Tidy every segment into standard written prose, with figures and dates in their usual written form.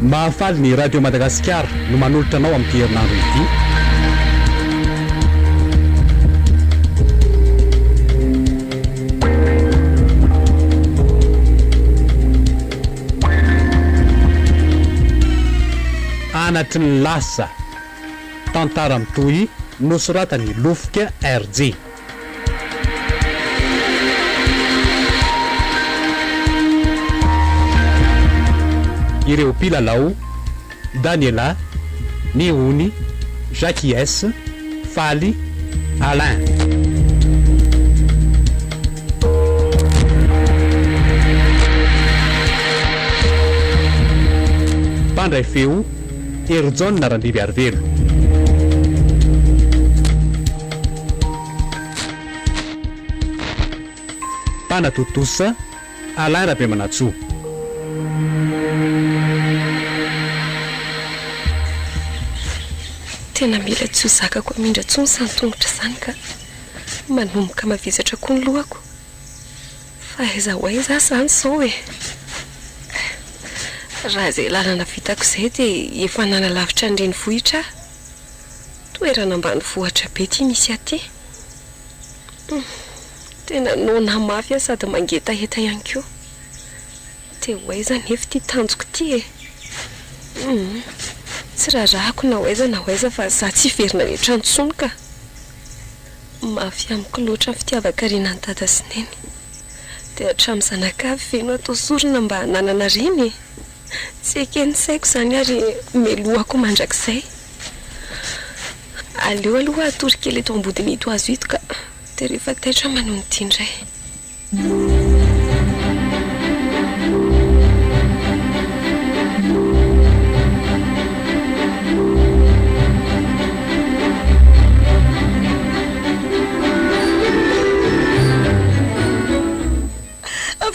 Mahafaly ny Radio Madagasikara no manolotra anao amin'ity herinandro ity. Anatry ny lasa, tantara mitohy nosoratan'i Lofika RJ. Ireo mpilalao, Daniela, Nihony, Jacquies, Faly, Alain. Mpandray feo, Herijaona Randriviarivelo. Mpanatontosa, Alain Rabemanantsoa. Tena mila tsy ho zakako hamindra intsony izany tongotra izany ka. Manomboka mavesatra koa ny lohako. Fa aiza ho aiza aho izany izao e? Raha izay lalana vitako izay dia efa nanalavitra ny renivohitra aho. Toerana ambanivohitra be ity misy ahy ity. Tena noana mafy aho sady mangetaheta ihany koa. Dia ho aiza anefa ity tanjoko ity e? Humm. Tsy raharahako na ho aiza na ho aiza fa za tsy hiverina any an-trano intsony ka. Mafy amiko loatra ny fitiavan-karena an'i Dada sy Neny. Dia hatramin'ny zanakavy ve no atao sorona mba hananana reny e? Tsy eken'ny saiko izany ary melohako mandrakizay. Aleo aloha hatory kely eto ambodin'ito hazo ito ka, dia rehefa taitra manao ny ity indray.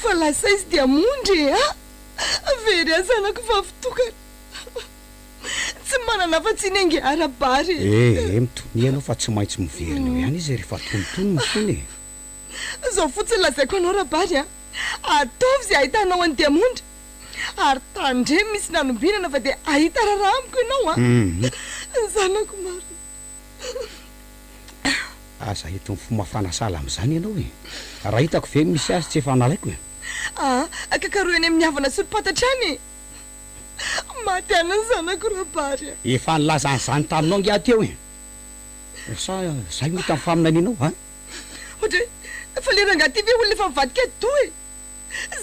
Fa lasa izy diamondra e a! Very aho zanako vavy tokana. Tsy manana afa-tsy iny ange ara-bary e. Eh eh, mitonia ianao fa tsy maintsy miverina eo ihany izy rehefa tonitony ny fony e. Izao fotsiny lazaiko anao Rabary a! Ataovy izay ahitanao an'i Diamondra! Ary tandremo misy nanombinana fa dia hahita raharaha amiko ianao a! Zanako marina. Aza entin'ny fo mafana sahala amin'izany ianao e! Raha hitako ve ny misy azy tsy efa nalaiko e! Aa, kakaroy any amin'ny havana sy olom-pantatra any e! Maty any ny zanako Rabary a! Efa nilaza an'izany taminao ange aho teo e! Sa izay no hitan'ny faminanianao an? Ohatry hoe, fa le rangahy ty ve olona efa mivadika atidoha e?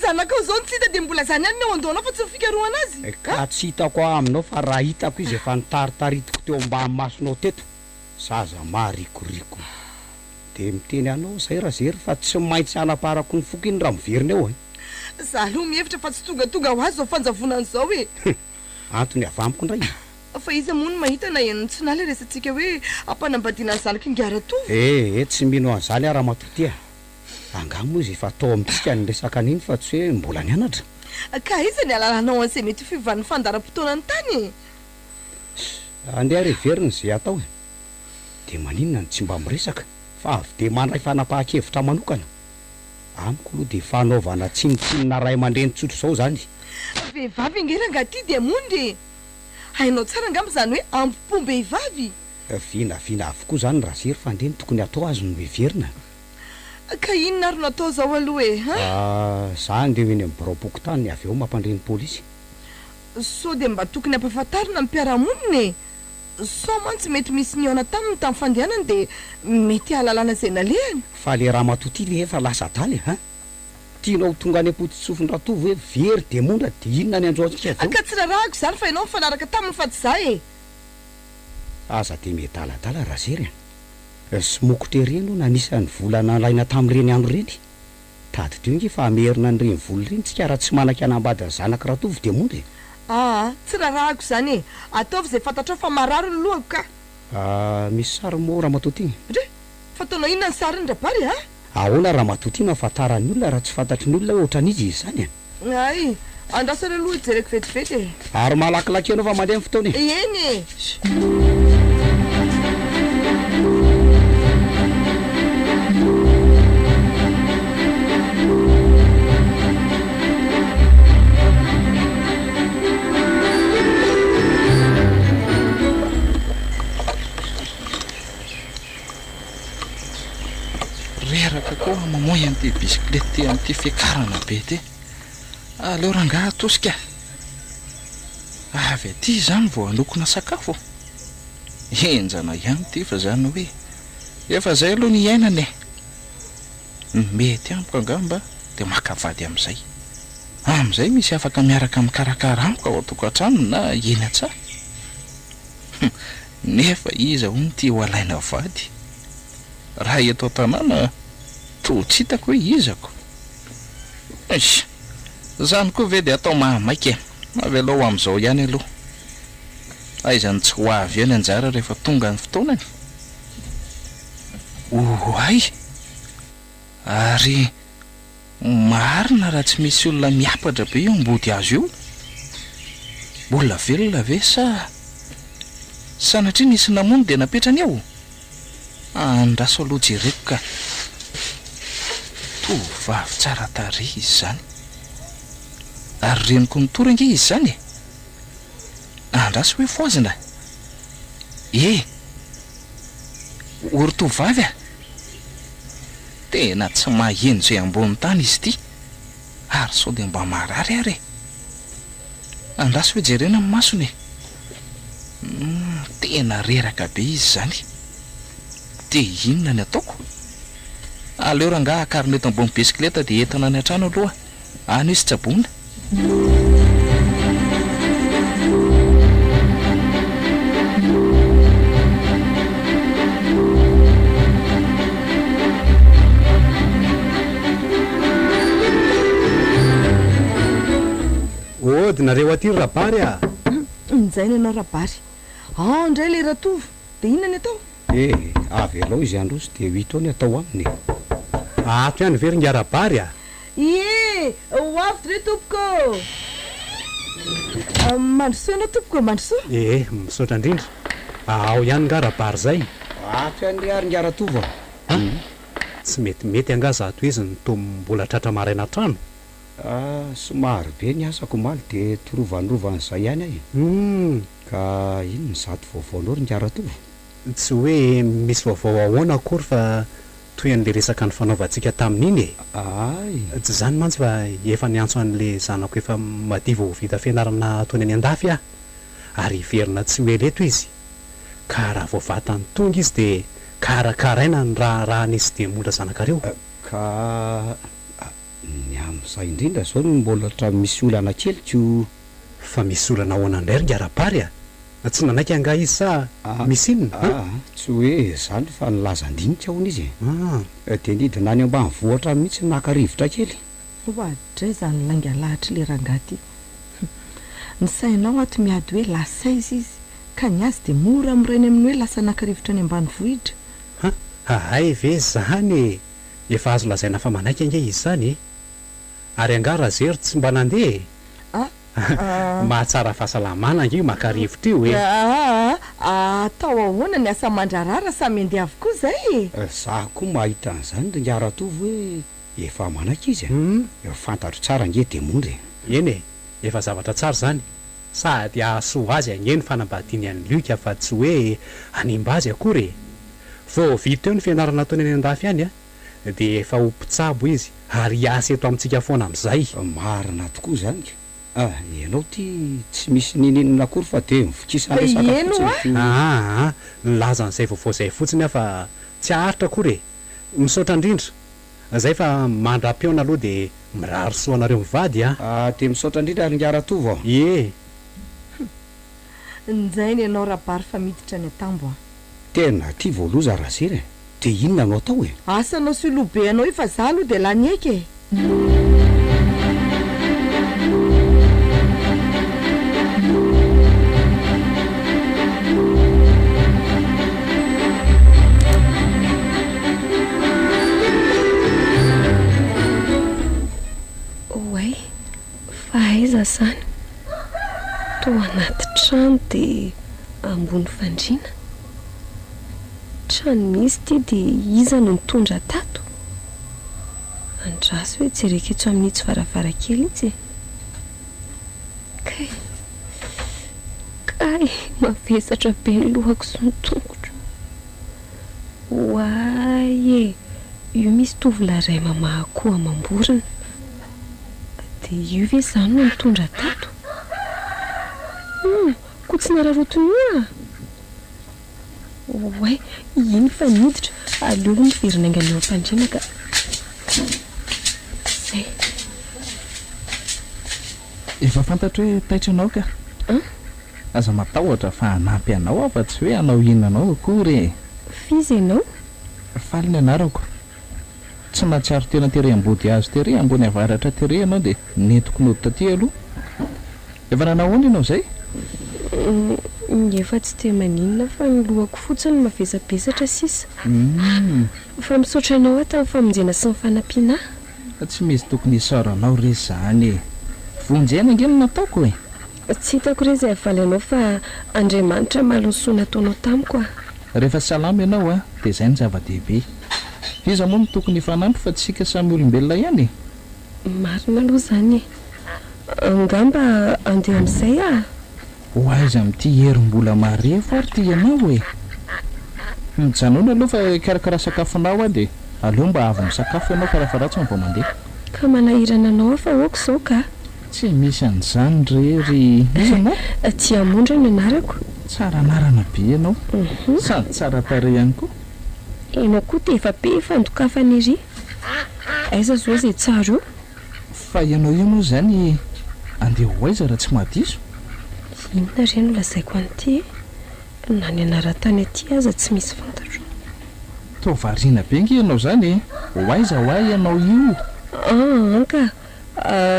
Zanakao zao no tsy hita dia mbola zany ihany ny ao an-dohanao fa tsy ny fikarohana azy? Ka tsy hitako aho aminao fa raha hitako izy efa notaritaritiko teo ambany masonao teto. Zaza marikoriko. Dia miteny anao zay Razery fa tsy maintsy hanaparako ny foko iny raha miverina eo e. Za aloha mihevitra fa tsy tongatonga ho azy zao fanjavonana izao e. Antony avy amiko indray e. Fa iza moa no mahita na henon'i Tsinala resatsika hoe ampanambadiana ny zanak'ingahy Ratovo? Eh eh tsy mino an'izany aho ramatoa ty a! Angaha moa izy efa tao amintsika niresaka an'iny fa tsy hoe mbola nianatra? Ka aiza ny halalanao an'izay mety ho fiovan'ny fandaharam-potoanan'ny tany e? Andeha ary heverina izay atao e! Dia maninona no tsy mba miresaka fa avy dia mandray fanapahan-kevitra manokana? Amiko aloha dia fanaovana tsinontsinona ray aman-dreny tsotra izao izany. Vehivavy ange rangahy ity dia mondry e! Hainao tsara angamba izany hoe ambom-pom-behivavy? Vinavina avokoa izany Razery fa andeha ny tokony hatao azy no heverina. Ka inona ary no atao izao aloha e? Ha? Za andeha ho eny amin'ny biraom-pokontany avy eo mampandre ny polisy. Sao dia mba tokony hampahafantarina ny mpiara-monina e! Sao mantsy mety misy nihaona taminy tamin'ny fandehanany dia mety hahalalana izay nalehany. Fa le ramatoa ty ve efa lasa adala e? Ha? Tianao ho tonga any am-pototsofin'i Ratovo hoe very demondra dia inona ny hanjo antsika avy eo? Ka tsy rarahako izany fa ianao mifanaraka taminy fa tsy za e! Aza dia miadaladala Razery a! Smokotra ery ianao nanisa ny vola nalaina tamin'ireny andro ireny. Tadidio nge fa hamerina an'ireny vola ireny tsika raha tsy manaky hanambady ny zanak'i Ratovo demondra e! Aa! Tsy rarahako izany e! Ataovy izay fantatrao fa marary ny lohako ka! Misy sary moa ramatoa ty? Ndry! Fa ataonao. ataonao inona ny sariny Rabary a? Ahoana ramatoa ty no ahafantaran'ny olona raha tsy fantatry ny olona hoe ohatran'iza izy izany e? Hay, andraso aloha hijereko vetivety e. Ary malakilaky ianao fa mandeha ny fotoana e. Eny e. Reraka koa aho mamoy an'ity bisikileta ity amin'ity fiakarana be ity. Aleo rangahy atosika. Avy aty izany vao hanokona sakafo. Henjana ihany ity fa izany hoe efa izay aloha ny iainana e. Ny mety amiko angamba dia maka vady amin'izay. Amin'izay misy afaka miaraka mikarakara amiko ao an-tokantrano na eny an-tsaha. Nefa iza hono ity ho alaina vady? Raha eto an-tanàna toa tsy hitako hoe iza ko. Eish! Izany koa ve dia atao mahamaika e! Avelao ho amin'izao ihany aloha. Aiza no tsy ho avy eo ny anjara rehefa tonga ny fotoanany? Oay! Ary Marina raha tsy misy olona miapatra be io ambody hazo io? Mbola velona ve sa sanatria nisy namono dia napetrany eo? Andraso aloha jereko ka. Tovovavy tsara tarehy izy izany. Ary reniko nitory ange izy izany e! Andraso hoe fohazina e! O ry tovovavy a! Tena tsy maheno izay ambony tany izy ity ary sao dia mba marary ary e! Andraso hoe jerena ny masony e! Humm, tena reraka be izy izany. Dia inona ny ataoko? Aleo rangahy akarina eto ambony bisikileta dia entina any an-trano aloha. Any izy tsaboina. Ody nareo aty ry Rabary a! Injay ny anao Rabary. Ao indray ilay Ratovo. Dia inona ny atao? Eh, avelao izy handroso dia ho hita eo ny atao aminy e. Ato ihany ve ry ingahy Rabary a? Ie, ho avy re tompoko ô! Mandrosoa ianao tompoko ô, mandrosoa. Ee, misaotra indrindra. Ao ihany nga Rabary zay? Ato ihany re ary ingahy Ratovo a! A! Tsy metimety angaha zato izy no toa mbola tratra maraina an-trano? Ah, somary be ny asako omaly dia torovanorovan'izay ihany aho e. Humm. Ka inona izato vaovaonao ry ingahy Ratovo? Tsy hoe misy vaovao ahoana akory fa toy an'ilay resaka nifanaovantsika tamin'iny e! Ay! Tsy izany mantsy fa efa niantso an'ilay zanako efa madiva ho vita fianarana ataony any an-dafy aho ary hiverina tsy ho ela eto izy ka raha vao vatany tonga izy dia karakaraina ny raharahan'izy sy Diamondra zanakareo. Ka ny amin'izay indrindra izao no mbola misy olana kely ko. Fa misy olana ahoana indray ry Ngarapary a? Tsy nanaiky angaha izy sa misy inona an? Aa, tsy hoe izany fa nilaza handinika hono izy e. Dia nidina any ambanivohitra any mihitsy naka rivotra kely. Oadray izany lainga lahatry le rangahy ty. Ny sainao ato miady hoe lasa aiza izy, ka ny azy dia mora morainy amin'ny hoe lasa naka rivotra any ambanivohitra. Ha, hay ve izany e! Efa azo lazaina fa manaiky ange izy izany e! Ary angaha Razery tsy mba nandeha e? Mahatsara fahasalamana ange io maka rivotra io e! Aa atao ahoana ny asa aman-draharaha raha samy handeha avokoa izay e? Za koa mahita an'izany ry ingahy Ratovo hoe efa manaiky izy e! Fantatro tsara ange Demondra e! Eny e! Efa zavatra tsara izany, sady hahasoa azy ange ny fanambadiany an'i Luc fa tsy hoe hanimba azy akory e! Vao vita eo ny fianarana ataony any an-dafy any a! dia efa ho mpitsabo izy ary hiasa eto amintsika foana amin'izay. Marina tokoa izany ka! Ah, ianao ity tsy misy ninininona akory fa dia mivokisa resaka Eny fotsiny hoa! ko. Aa, nilaza an'izay vaovao izay fotsiny aho fa tsy haharitra akory e! Misaotra indrindra. Izay fa mandra-pihaona aloha dia mirary soa anareo mivady a! Ah, dia misaotra indrindra ry ingahy Ratovo a! Ie! Njay ny anao Rabary fa miditra any an-tambo a! Tena tia voaloza Razery e! Dia inona no atao e? Asa anao sy io loha be anao io fa za aloha dia lany heky e! izany? Toa anaty trano dia ambony fandriana. Trano misy ity dia iza no nitondra tato? Andraso hoe jereko etsy amin'itsy varavarankely itsy e! Kay! Kay! Mavesatra be ny lohako sy ny tongotro. Oay e! Io misy tovolahy iray mamaha akoho amam-borona. Dia io ve izany no nitondra tato? Hum! Koa tsy nararaotin'io ah! Oay! Iny fa niditra, aleo miverina haingana eo am-pandriana ka. Zay. Efa fantatro hoe taitra ianao ka. An? Aza matahotra fa hanampy anao aho fa tsy hoe hanao inona anao akory e. F'iza ianao? Faly ny anarako. Tsy nahatsiaro tena tery ambody hazo tery ambony avaratra tery ianao dia nentiko nody taty aloha. Efa nanao ahoana ianao izay? Efa tsy dia maninona fa ny lohako fotsiny no mavesabesatra sisa. Fa misaotra anao aho tamin'ny famonjena sy ny fanampiana ahy. Tsy misy tokony hisaoranao re izany e! Vonjena ange no nataoko e! Tsy hitako re izay havaly anao fa Andriamanitra hamaly ny soa nataonao tamiko a! Rehefa salama ianao a, dia izay no zava-dehibe. Iza moa no tokony hifanampy fa tsika samy olombelona ihany e! Marina aloha izany e! Angamba handeha amin'izay aho. Ho aiza amin'ity hery mbola marefo ary ity ianao e! Mijanona aloha fa hikarakara sakafonao aho dia aleo mba avy misakafo ianao farafaharatsiny vao mandeha. Ka manahirana anao aho fa ok izao ka! Tsy misy an'izany re ry iza moa? Diamondra no anarako. Tsara anarana be ianao. Sady tsara tarehy ihany koa. Ianao koa dia efa be fandokafana ery. Aiza zao izay tsara eo? Fa ianao io moa izany andeha ho aiza raha tsy mahadiso? Inona re no lazaiko an'ity e? Na ny anaran-tany aty aza tsy misy fantatro. Toa variana be ange ianao izany e! Ho aiza hoa ianao io? An ka!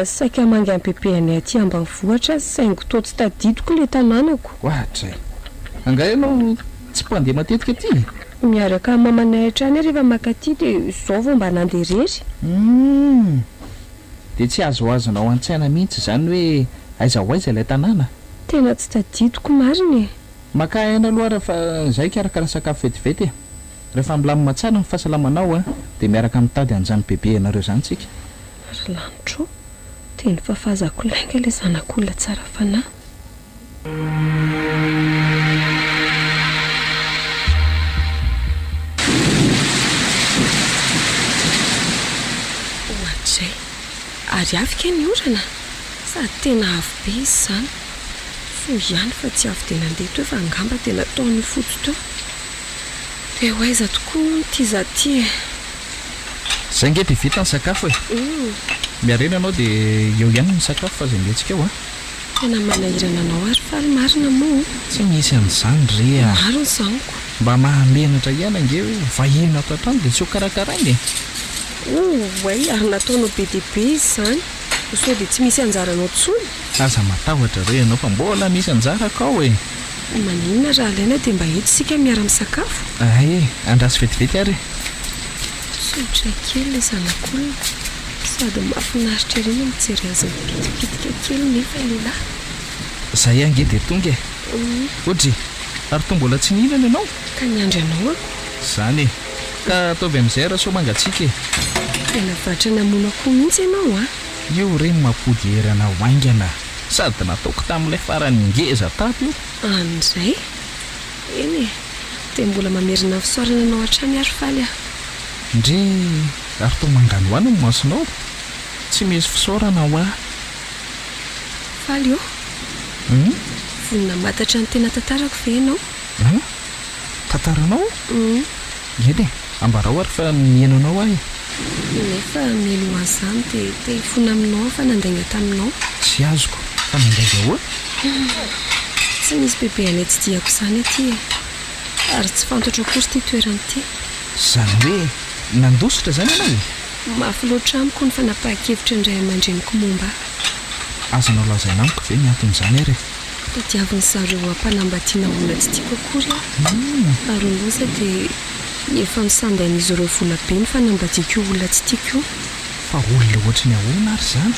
Saika hamangy an'i Bebe anay aty ambanivohitra aho saingy toa tsy tadidiko ilay tanànako. Ohatray! Angaha ianao tsy mpandeha matetika aty e? Miaraka amin'ny mamanay hatrany aho rehefa maka aty dia izao vao mba nandeha irery. Humm! Dia tsy azoazonao an-tsaina mihitsy izany hoe aiza ho aiza ilay tanàna? Tena tsy tadidiko marina e! Makà aina aloha ary fa izahay hikarakara sakafo vetivety e! Rehefa milamina tsara ny fahasalamanao dia miaraka mitady an'izany bebe anareo izany tsika. Ry lanitro ô, dia nifafazako lainga ilay zanak'olona tsara fanahy. Ohatrizay. Ary avy kay ny orana? Sady tena avo be izy izany. Soa ihany fa tsy avy dia nandeha teo fa angamba dia nataon'io fotsy teo. Dia ho aiza tokoa hono ity za ity e? Zay nge dia vita ny sakafo e! Miarena ianao dia eo ihany ny sakafo fa izay mihetsika eo a! Tena manahirana anao ary faly marina moa o! Tsy misy an'izany re a! Marina izany ko! Mba mahamenatra ihany ange hoe vahiny ato an-trano dia tsy ho karakaraina e! Oay, ary nataonao be dia be izy izany, sao dia tsy misy anjaranao intsony? Aza matahotra re ianao fa mbola misy anjarako ao e! Maninona raha alaina dia mba eto isika miara-misakafo? Hay e! Andraso vetivety ary e! Tsotra kely ilay zanak'olona, sady mahafinaritra ery ny mijery azy mipitipitika kely nefa lehilahy. Zay ange dia tonga e! Odry! Ary toa mbola tsy nihinana ianao? Ka niandry anao aho. Zany e! Ka ataovy amin'izay raha sao mangatsiaka e! Tena vatra namono akoho mihitsy ianao a! Io re no mampody hery anao haingana! Sady nataoko tamin'ilay farany ngeza tato io. An'izay? Eny e! Dia mbola mamerina ny fisaorana anao hatrany ary faly aho. Ndry! Ary toa manganohano ny masonao? Tsy misy fisaorana hoa. Faly ô! Hum? Vonona hamatatra ny tena tantarako ve ianao? Hum? Tantaranao? Hum. Eny e! Ambarao ary fa mihaino anao aho e! Nefa mialoha an'izany dia te hifona aminao aho fa nandainga taminao. Tsy azoko, fa nandainga ahoana? Hum. Tsy misy bebe anay tsidihako izany aty e! Ary tsy fantatro akory ity toerana ity. Izany hoe nandositra izany ianao e? Mafy loatra amiko ny fanapahan-kevitry ny ray aman-dreniko momba ahy. Azonao lazaina amiko ve ny anton'izany ary e? Tadiavin'ny zareo hampanambadiana olona tsy tiako akory aho. Ary ny loza dia efa nosandain'izy ireo vola be ny fanambadiako io olona tsy tiako io. Fa olona ohatry ny ahoana ary izany?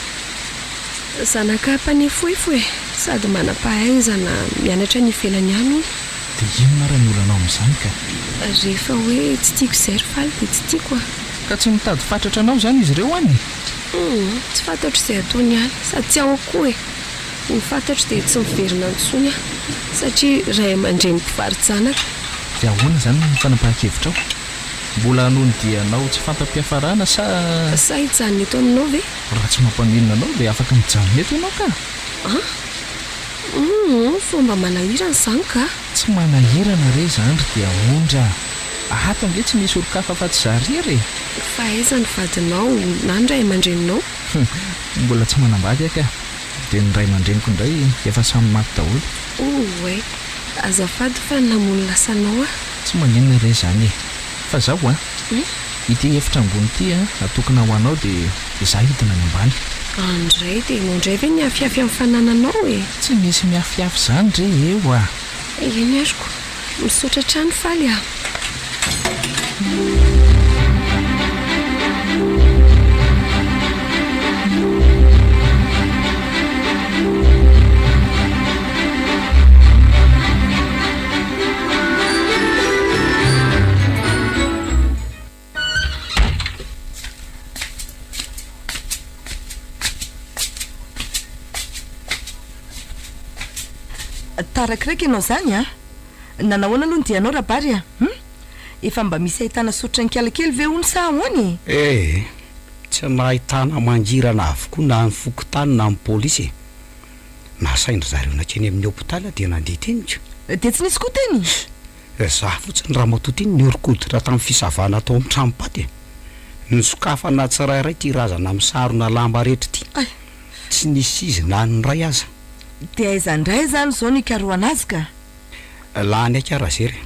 Zanaka mpanefoefo e! Sady manam-pahaizana, mianatra any ivelany any hono. Dia inona ary ny olanao amin'izany ka? Rehefa hoe tsy tiako izay ry Faly dia tsy tiako a! Ka tsy mitady fatratra anao izany izy ireo any e? Humm, tsy fantatro izay ataony any, sady tsy ahoako koa e! Ny fantatro dia tsy miverina intsony aho, satria ray aman-dreny mpivaro-janaka. Dia ahoana izany ny fanapahan-kevitrao? Mbola hanohy ny dianao tsy fanta-piafarana sa. Sa hijanona eto aminao ve? Raha tsy mampaninona anao dia afaka mijanona eto ianao ka! An? Humm, fomba manahirana izany ka! Tsy manahirana re izany ry Diamondra a! Ato ange tsy misy olon-kafa afa-tsy za irery e! Fa aiza ny vadinao na ny ray aman-dreninao? Hum, mbola tsy manambady aho ka! Dia ny ray aman-dreniko indray efa samy maty daholo. Oay! Azafady fa namono lasanao aho. Tsy maninona re izany e! Fa zao an! Ity efitra ambony ity an, atokana ho anao dia izaho hidina any ambany. Andray, dia ianao indray ve niafiafy amin'ny fanananao e? Tsy misy miafiafy izany re eo a! Eny ary ko! Misaotra hatrany Faly a! Tara kiraiky ianao izany an! Nanahoana aloha ny dianao Rabary a? Hum? Efa mba misy ahitana soritra an-kiala kely ve hono sa ahoana e? Eh! Tsy nahitana mangirana avokoa na ny fokontany na ny polisy e! Nasain-dry zareo nankeny amin'ny hopitaly aho dia nandeha teny ko. Dia tsy nisy koa teny? Za fotsiny ramatoa ty nihoron-koditra tamin'ny fisavana tao amin'ny tranom-paty e! Nosokafana tsirairay ity razana misarona lamba rehetra ity. Tsy nisy izy na ny iray aza. Dia aiza indray izany izao no hikarohana azy ka? Lany aika Razery e!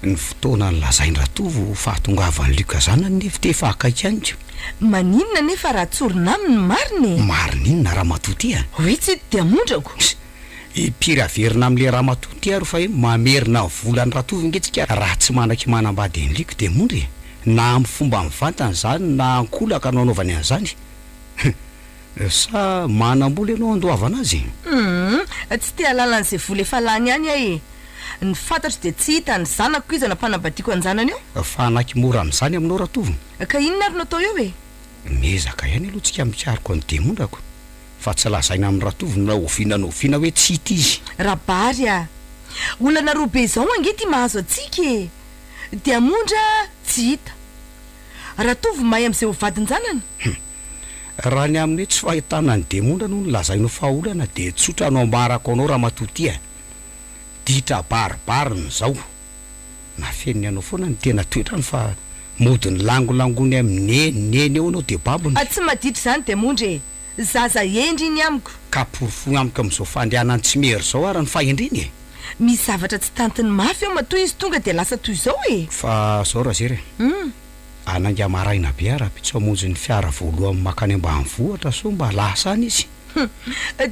Ny fotoana nolazain-dRatovo ho fahatongavan'i Luc zanany nefa dia efa akaiky ihany ko. Maninona anefa raha tsorina aminy ny marina e? Marina inona ramatoa ty a? Hoe tsy diamondrako. Impiry averina amin'ilay ramatoa ity ary fa hoe mamerina ny volan'i Ratovo nge tsika raha tsy manaky manambady an'i Luc diamondra e! Na amin'ny fomba mivantana izany na ankolaka no anaovany an'izany. Sa manam-bola ianao andoavana azy? Humm, tsy te hahalala an'izay vola efa lany ihany aho e! Ny fantatro dia tsy hita ny zanako iza nampanambadiako an-janany eo. Fanaky mora amin'izany aminao Ratovo. Ka inona ary no atao eo e? Miezaka ihany aloha tsika mikaroka ny demondrako fa tsy lazaina amin'i Ratovo na oviana na oviana hoe tsy hita izy. Rabary a! Olana roa be izao ange ity mahazo antsika e! Diamondra tsy hita. Ratovo mahay amin'izay ho vadin-janany. Hum. Raha ny amin'ny hoe tsy fahitana ny demondra aloha no lazainao fa olana dia tsotra no ambarako anao ramatoa ty a! Ditra baribariny izao. Nafeniny anao foana ny tena toetrany fa mody nilangolangony amin'ny neny neny eo anao dia babony. Tsy maditra izany demondra e! Zaza hendry iny amiko. Ka porofoy amiko amin'izao fandehanany tsy miery izao ary ny fahendreny e! Misy zavatra tsy tantiny mafy ao matoa izy tonga dia lasa toy izao e! Fa zao Razery e! Hanainga maraina be aho rahampitso hamonjy ny fiara voalohany mankany ambanivohitra sao mba lasa any izy. Hum!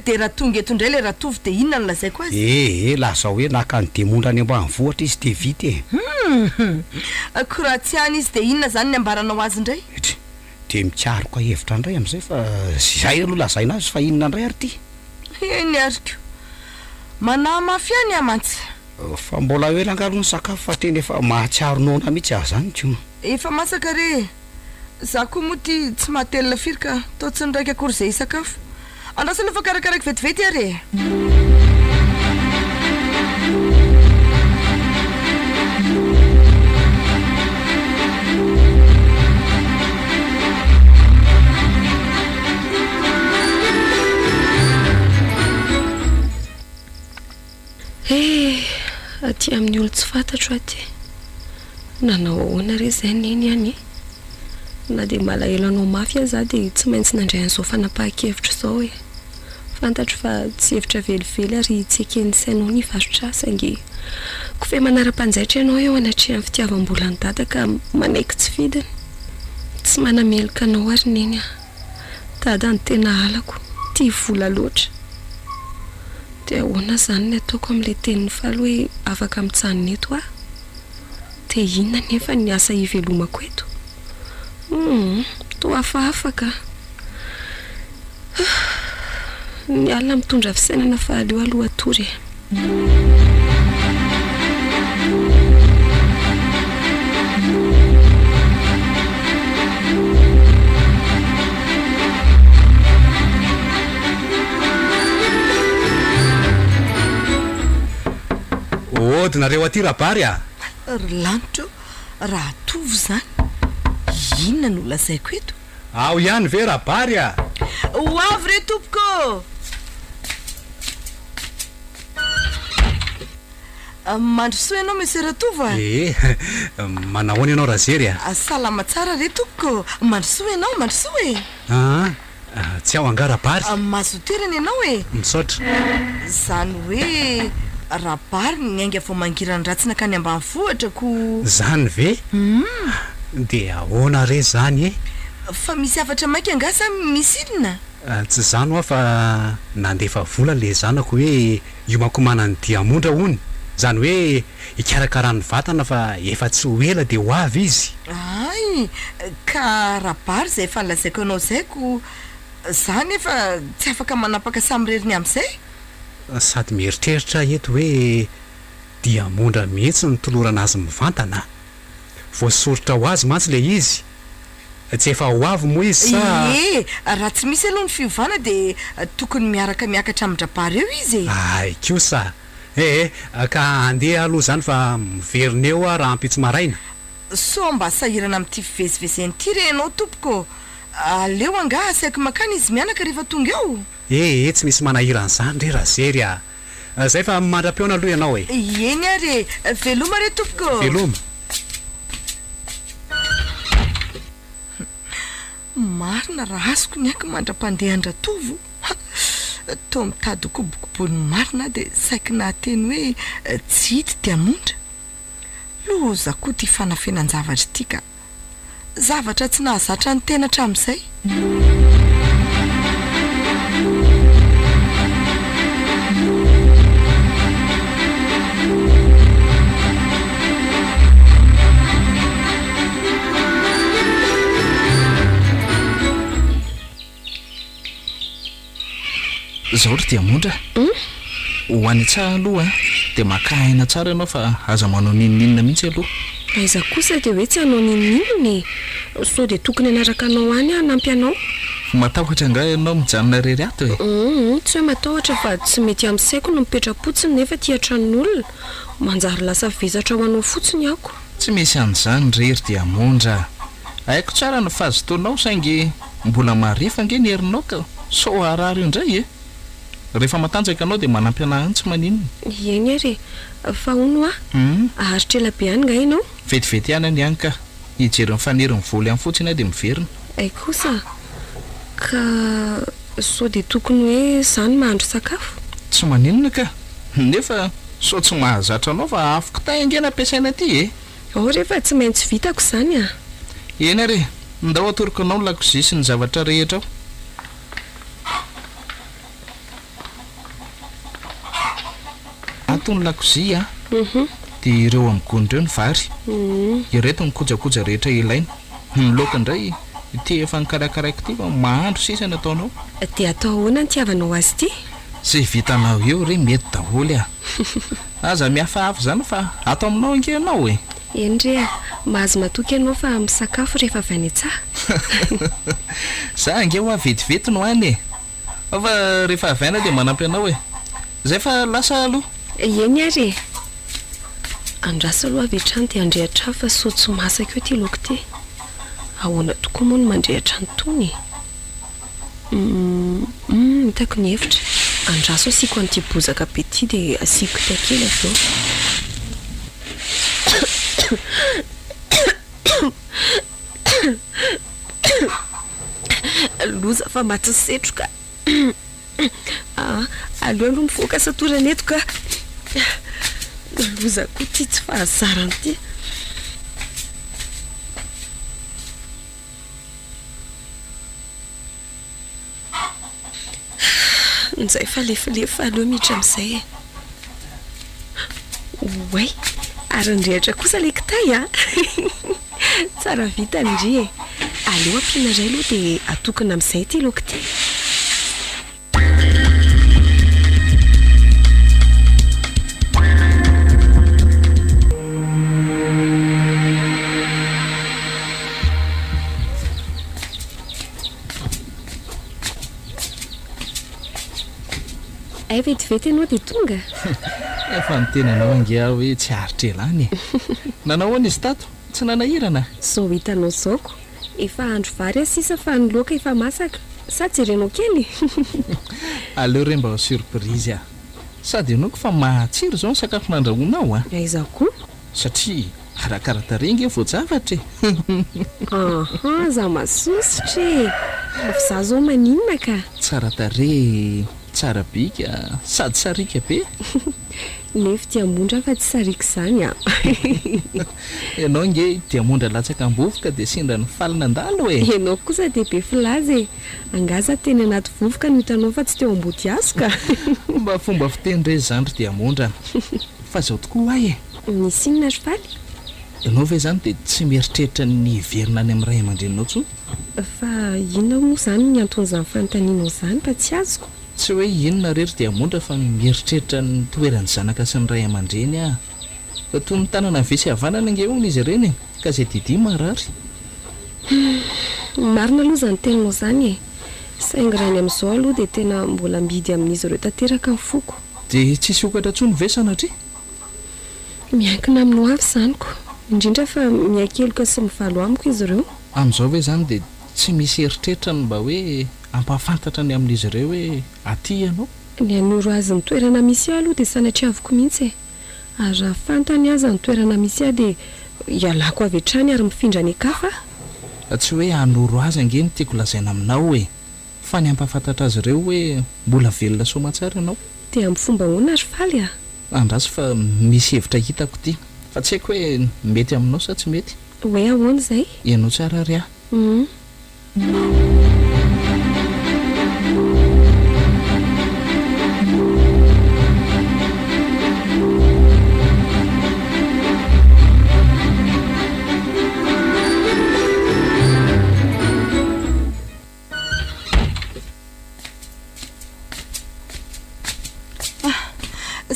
Dia raha tonga eto indray ilay Ratovo dia inona no lazaiko azy? Ee, lazao hoe naka an'i Demondra any ambanivohitra izy dia vita e! Hum! Koa raha tsy any izy dia inona izany ny ambaranao azy indray? Etry! Dia mikaroka hevitra indray amin'izay fa izay aloha lazaina azy fa inona indray ary ity? Eny ary ko! Manahy mafy ihany aho mantsy. Fa mbola ho ela angaha aloha ny sakafo fa tena efa mahatsiaro noana mihitsy aho izany ko. Efa masaka re e! Za koa moa ty tsy mahatelina firy ka toa tsy niraika akory izay hisakafo. Andraso aloha fa karakaraiko vetivety ary e! Eh! Aty amin'ny olon-tsy fantatro aty. Nanao ahoana re izay Neny an e? Na dia malahelo anao mafy aza aho dia tsy maintsy nandray an'izao fanapahan-kevitra izao e. Fantatro fa tsy hevitra velively ary tsy eken'ny sainao ny hivarotra ahy saingy kofehy manara-panjaitra ianao eo anatrehan'ny fitiavam-bolan'i Dada ka manaiky tsy fidiny. Tsy manameloka anao ary Neny a. Dada no tena halako, tia vola loatra. Dia ahoana izany ny ataoko amin'ilay tenin'i Faly hoe afaka mijanona eto aho? Dia inona anefa ny asa hivelomako eto? Humm, toa hafahafa ka. Ny alina mitondra fisainana fa aleo aloha hatory e. Ody nareo aty Rabary a! Ry lanitra o, raha tovo izany, inona no lazaiko eto? Ao ihany ve Rabary a! Ho avy re tompoko ô! Mandrosoa ianao Monsieur Ratovo a! Ee, manahoana ianao Razery a! Salama tsara re tompoko! Mandrosoa ianao, mandrosoa e! Aa, tsy ao angaha Rabary? Mahazo toerana ianao e! Misaotra. Izany hoe Rabary niainga vao mangiran-dratsy nankany ambanivohitra ko. Izany ve? Humm. Dia ahoana re izany e? Fa misy hafatra maika angaha sa misy inona? Tsy izany hoa fa nandefa vola le zanako hoe hiomankomana ny diamondra hono, izany hoe hikarakarany vatana fa efa tsy ho ela dia ho avy izy. Hay! Ka Rabary izay efa nolazaiko anao izay ko za nefa tsy afaka manapaka samirery ny amin'izay. Sady mieritreritra aho eto hoe diamondra mihitsy no tolorana azy mivantana. Voasoritra ho azy mantsy le izy. Tsy efa ho avy moa izy sa? Ie, raha tsy misy aloha ny fiovana dia tokony miaraka miakatra amin-dRabary eo izy e! Hay kosa! Ee, ka handeha aloha izany fa miverina eo aho rahampitso maraina. Sao mba sahirana amin'ity fivezivezena ity re ianao tompoko ô! Aleo angaha asaiko mankany izy mianaka rehefa tonga eo? Ee, tsy misy manahirana izany re Razery a! Zay fa mandra-pihaona aloha ianao e! Eny ary e! Veloma re tompoko ô! Veloma! Marina raha azoko ny aiko mandra-pandehan-dRatovo ha! Toa mitady ho kobokoboin'ny marina aho dia saiky nahateny hoe tsy hita diamondra. Loza koa ity fanafenan-javatra ity ka! Zavatra tsy nahazatra ny tena hatramin'izay. Zao ry Diamondra a! Ho any an-tsaha aloha dia makà aina tsara ianao fa aza manao n'inon'inona mihitsy aloha. Aiza kosa dia hoe tsy hanao n'inon'inona e! Sao dia tokony hanaraka anao any aho hanampy anao? Matahotra angaha ianao mijanona irery ato e? Humm, tsy hoe matahotra fa tsy mety amin'ny saiko ny mipetra-potsiny nefa aty an-tranon'olona. Manjary lasa vesatra ho anao fotsiny ako. Tsy misy an'izany re ry Diamondra a! Haiko tsara ny fahazotoanao saingy mbola marefo ange ny herinao ka sao harary eo indray e! Rehefa matanjaka ianao dia manampy anah any tsy maninona. Eny ary e! Fa hono hoa, haharitra ela be any nga ianao? Vetivety ihany any ka! Hijery ny faniry ny voly any fotsiny aho dia miverina. Hay kosa! Ka sao dia tokony hoe za no mahandro sakafo? Tsy maninona ka! Nefa sao tsy mahazatra anao fa afo kitay ange no ampiasaina aty e! Ao re fa tsy maintsy vitako izany a! Eny ary e! Ndao atoroko anao ny lakozia sy ny zavatra rehetra ao. Ato ny lakozia a! Dia ireo amin'ny gony ireo ny vary. Ireto ny kojakoja rehetra ilaina. Ny laoka indray ity efa nokarakaraiko ity fa mahandro sisa no ataonao. Dia atao ahoana ny itiavanao azy ity? Izay vitanao eo re mety daholo a! Aza mihafahafa izany fa ato aminao ange ianao e! Eny re a! Mahazo matoky ianao fa misakafo rehefa avy any an-tsaha. Za ange hoa vetivety no any e! Ao fa rehefa avy any aho dia manampy anao e! Zay fa lasa aloha. Eny ary e! Andraso aloha avy hatrany dia handrehitra fa sao tsy masaka eo ity laoka ity. Ahoana tokoa moa no mandrehitra an'itony e? Humm hitako ny hevitra. Andraso asiako an'ity bozaka be ity dia asiako kitay kely avy eo. Loza fa maty setroka. Aleo aloha mivoaka satorana eto ka. Loza koa ity tsy fahazarana ity. Njay fa lefilefy fa aleo miditra amin'izay e. Oay, ary nirehitra kosa ilay kitay a! Tsara vintana ndry e! Aleo ampiana iray aloha dia atokona amin'izay ity laoka ity. Hay vetivety ianao dia tonga? Efa niteny anao ange aho hoe tsy haharitra ela any e! Nanao ahoana izy tato? Tsy nanahirana? Izao hitanao izao ko! Efa hahandro vary aho sisa fa ny laoka efa masaka. Sa jerenao kely? Aleo re mba ho surprise aho. Sady henoiko fa matsiro izao ny sakafo nandrahoinao a! Aiza koa? Satria arakara-tarehy nge voajavatra e! Aha, za masosotra e! Fa za zao maninona ka? Tsara tarehy, tsara bika, sady sariaka be! Nefo diamondra fa tsy sariaka izany an! Ianao nge diamondra latsaka am-bovoka dia sendra nifaly nandalo e! Ianao kosa dia be filaza e! Angaha za teny anaty vovoka no hitanao fa tsy teo ambody hazo ka! Mba fomba fiteny re izany ry diamondra an! Fa izao tokoa ho'a e! Misy inona ry Faly? Ianao ve izany dia tsy mieritreritra ny hiverina any amin'ny ray aman-dreninao intsony? Fa inona moa izany ny anton'izany fanontanianao izany fa tsy azoko? Tsy hoe inona re ry Diamondra fa mieritreritra ny toeran'ny zanaka sy ny ray aman-dreny aho. Fa toy ny tanana havia sy havanana ange hono izy ireny e! Ka izay didia marary. Humm. Marina aloha izany teninao izany e! Saingy raha ny amin'izao aloha dia tena mbola mihidy amin'izy ireo tanteraka ny foko. Dia tsy hisokatra intsony ve sanatria? Miankina amin'ny ho avy izany ko! Indrindra fa miakeloka sy mivalo amiko izy ireo. Amin'izao ve izany dia tsy misy eritreritra ny mba hoe hampahafantatra ny amin'izy ireo hoe aty ianao? Ny hanoro azy ny toerana misy ahy aloha dia sanatriaviko mihitsy e! Ary raha fantany aza ny toerana misy ahy dia ialako avy hatrany ary mifindra any an-kafa aho. Tsy hoe hanoro azy ange no tiako lazaina aminao e! Fa ny hampahafantatra azy ireo hoe mbola velona soamantsara ianao. Dia amin'ny fomba ahoana ry Faly a? Andraso fa misy hevitra hitako ity. Fa tsy haiko hoe mety aminao sa tsy mety. Hoe ahoana izay? Ianao tsara ary aho. Hum.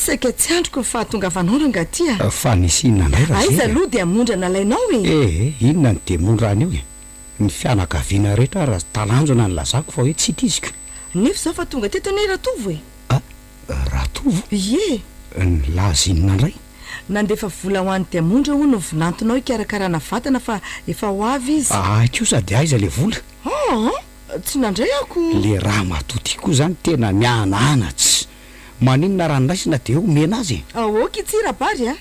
Saika tsy andriko ny fahatongavanao rangaha ty a! Fa nisy inona indray Razery a? Aiza aloha diamondra nalainao e? Eh! Inona ny diamondra any io e? Ny fianakaviana rehetra ary talanjona nilazako fa hoe tsy tiziko. Nefa izao fa tonga teto anie Ratovo e! Ah! Ratovo? Ie! Nilaza inona indray? Nandefa vola ho an'i Diamondra hono ny vinantonao hikarakarana vatana fa efa ho avy izy. Ahy kosa dia aiza ilay vola? Aa! Tsy nandray aho ko! Le ramatoa ty koa zany tena mihanahana tsy maninona raha noraisina de eo omena azy e! Ok ity Rabary a!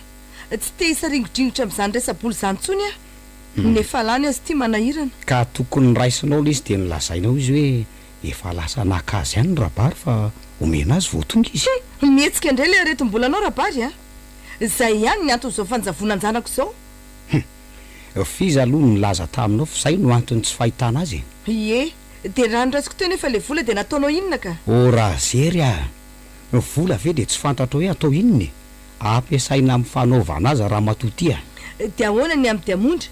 Tsy te hisaringodringotra amin'izany resa-bola izany intsony aho. Ny efa lany aza ity manahirana. Ka tokony noraisinao le izy de nolazainao izy hoe efa lasa naka azy any Rabary fa omena azy vao tonga izy. Hum! Mihetsika indray le aretim-bolanao Rabary a! Izay ihany ny anton'izao fanjavonan-janako izao. Hum! F'iza aloha no nilaza taminao f'izay no antony tsy fahitana azy e? Ie, dia raha noraisiko teo nefa le vola dia nataonao inona ka? Oh Razery a! Vola ve dia tsy fantatrao hoe atao inona e? Ampiasaina amin'ny fanaovana azy ramatoa ty a! Dia ahoana ny amin'ny diamondra?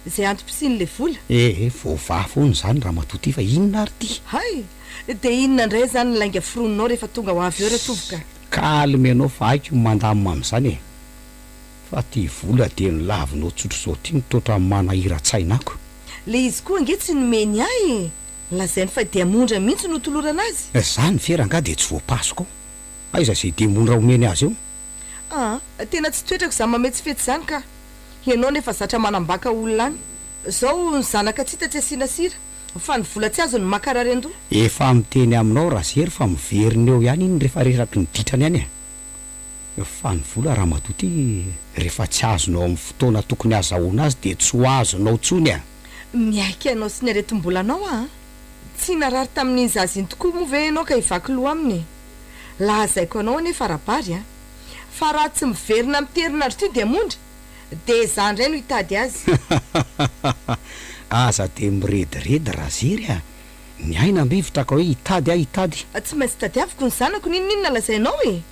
Izay antom-pisian'ilay vola? Eh eh, voavaha foana izany ramatoa ty fa inona ary ty? Hay! Dia inona indray izany ny lainga foroninao rehefa tonga ho avy eo Ratovo ka? Calme ianao fa haiko ny mandamina amin'izany e! Fa ty vola dia nolavinao tsotr'izao ty no toatra manahiran-tsaina ako. Le izy koa ange tsy nomeny ahy e! Lazainy fa diamondra mihitsy no tolorana azy. Zany ve rangaha dia tsy voapasoka ao? Aiza izay diamondra omeny azy eo? Aa, tena tsy toetrako izany mametsifetsy izany ka! Ianao nefa zatra manambaka olona any. Zao ny zanaka tsy hita tsy asiana sira, fa ny vola tsy azony no mankarary an-doha. Efa miteny aminao Razery fa miverina eo ihany iny rehefa reraky ny ditrany ihany e! Fa ny vola ramatoa ty rehefa tsy azonao amin'ny fotoana tokony azahoana azy dia tsy ho azonao tsony a! Miaiky anao sy ny aretim-bolanao aho an! Tsy narary tamin'iny zaza iny tokoa moa ve ianao ka hivaky loha aminy e? Lazaiko anao anefa Rabary an! Fa raha tsy miverina amin'ity herinandro ity Diamondra dia izaho indray no hitady azy. Aza dia mirediredy Razery a! Ny aina ambivitra ka hoe hitady aho hitady. Tsy maintsy tadiaviko ny zanako n'inon'inona lazainao e!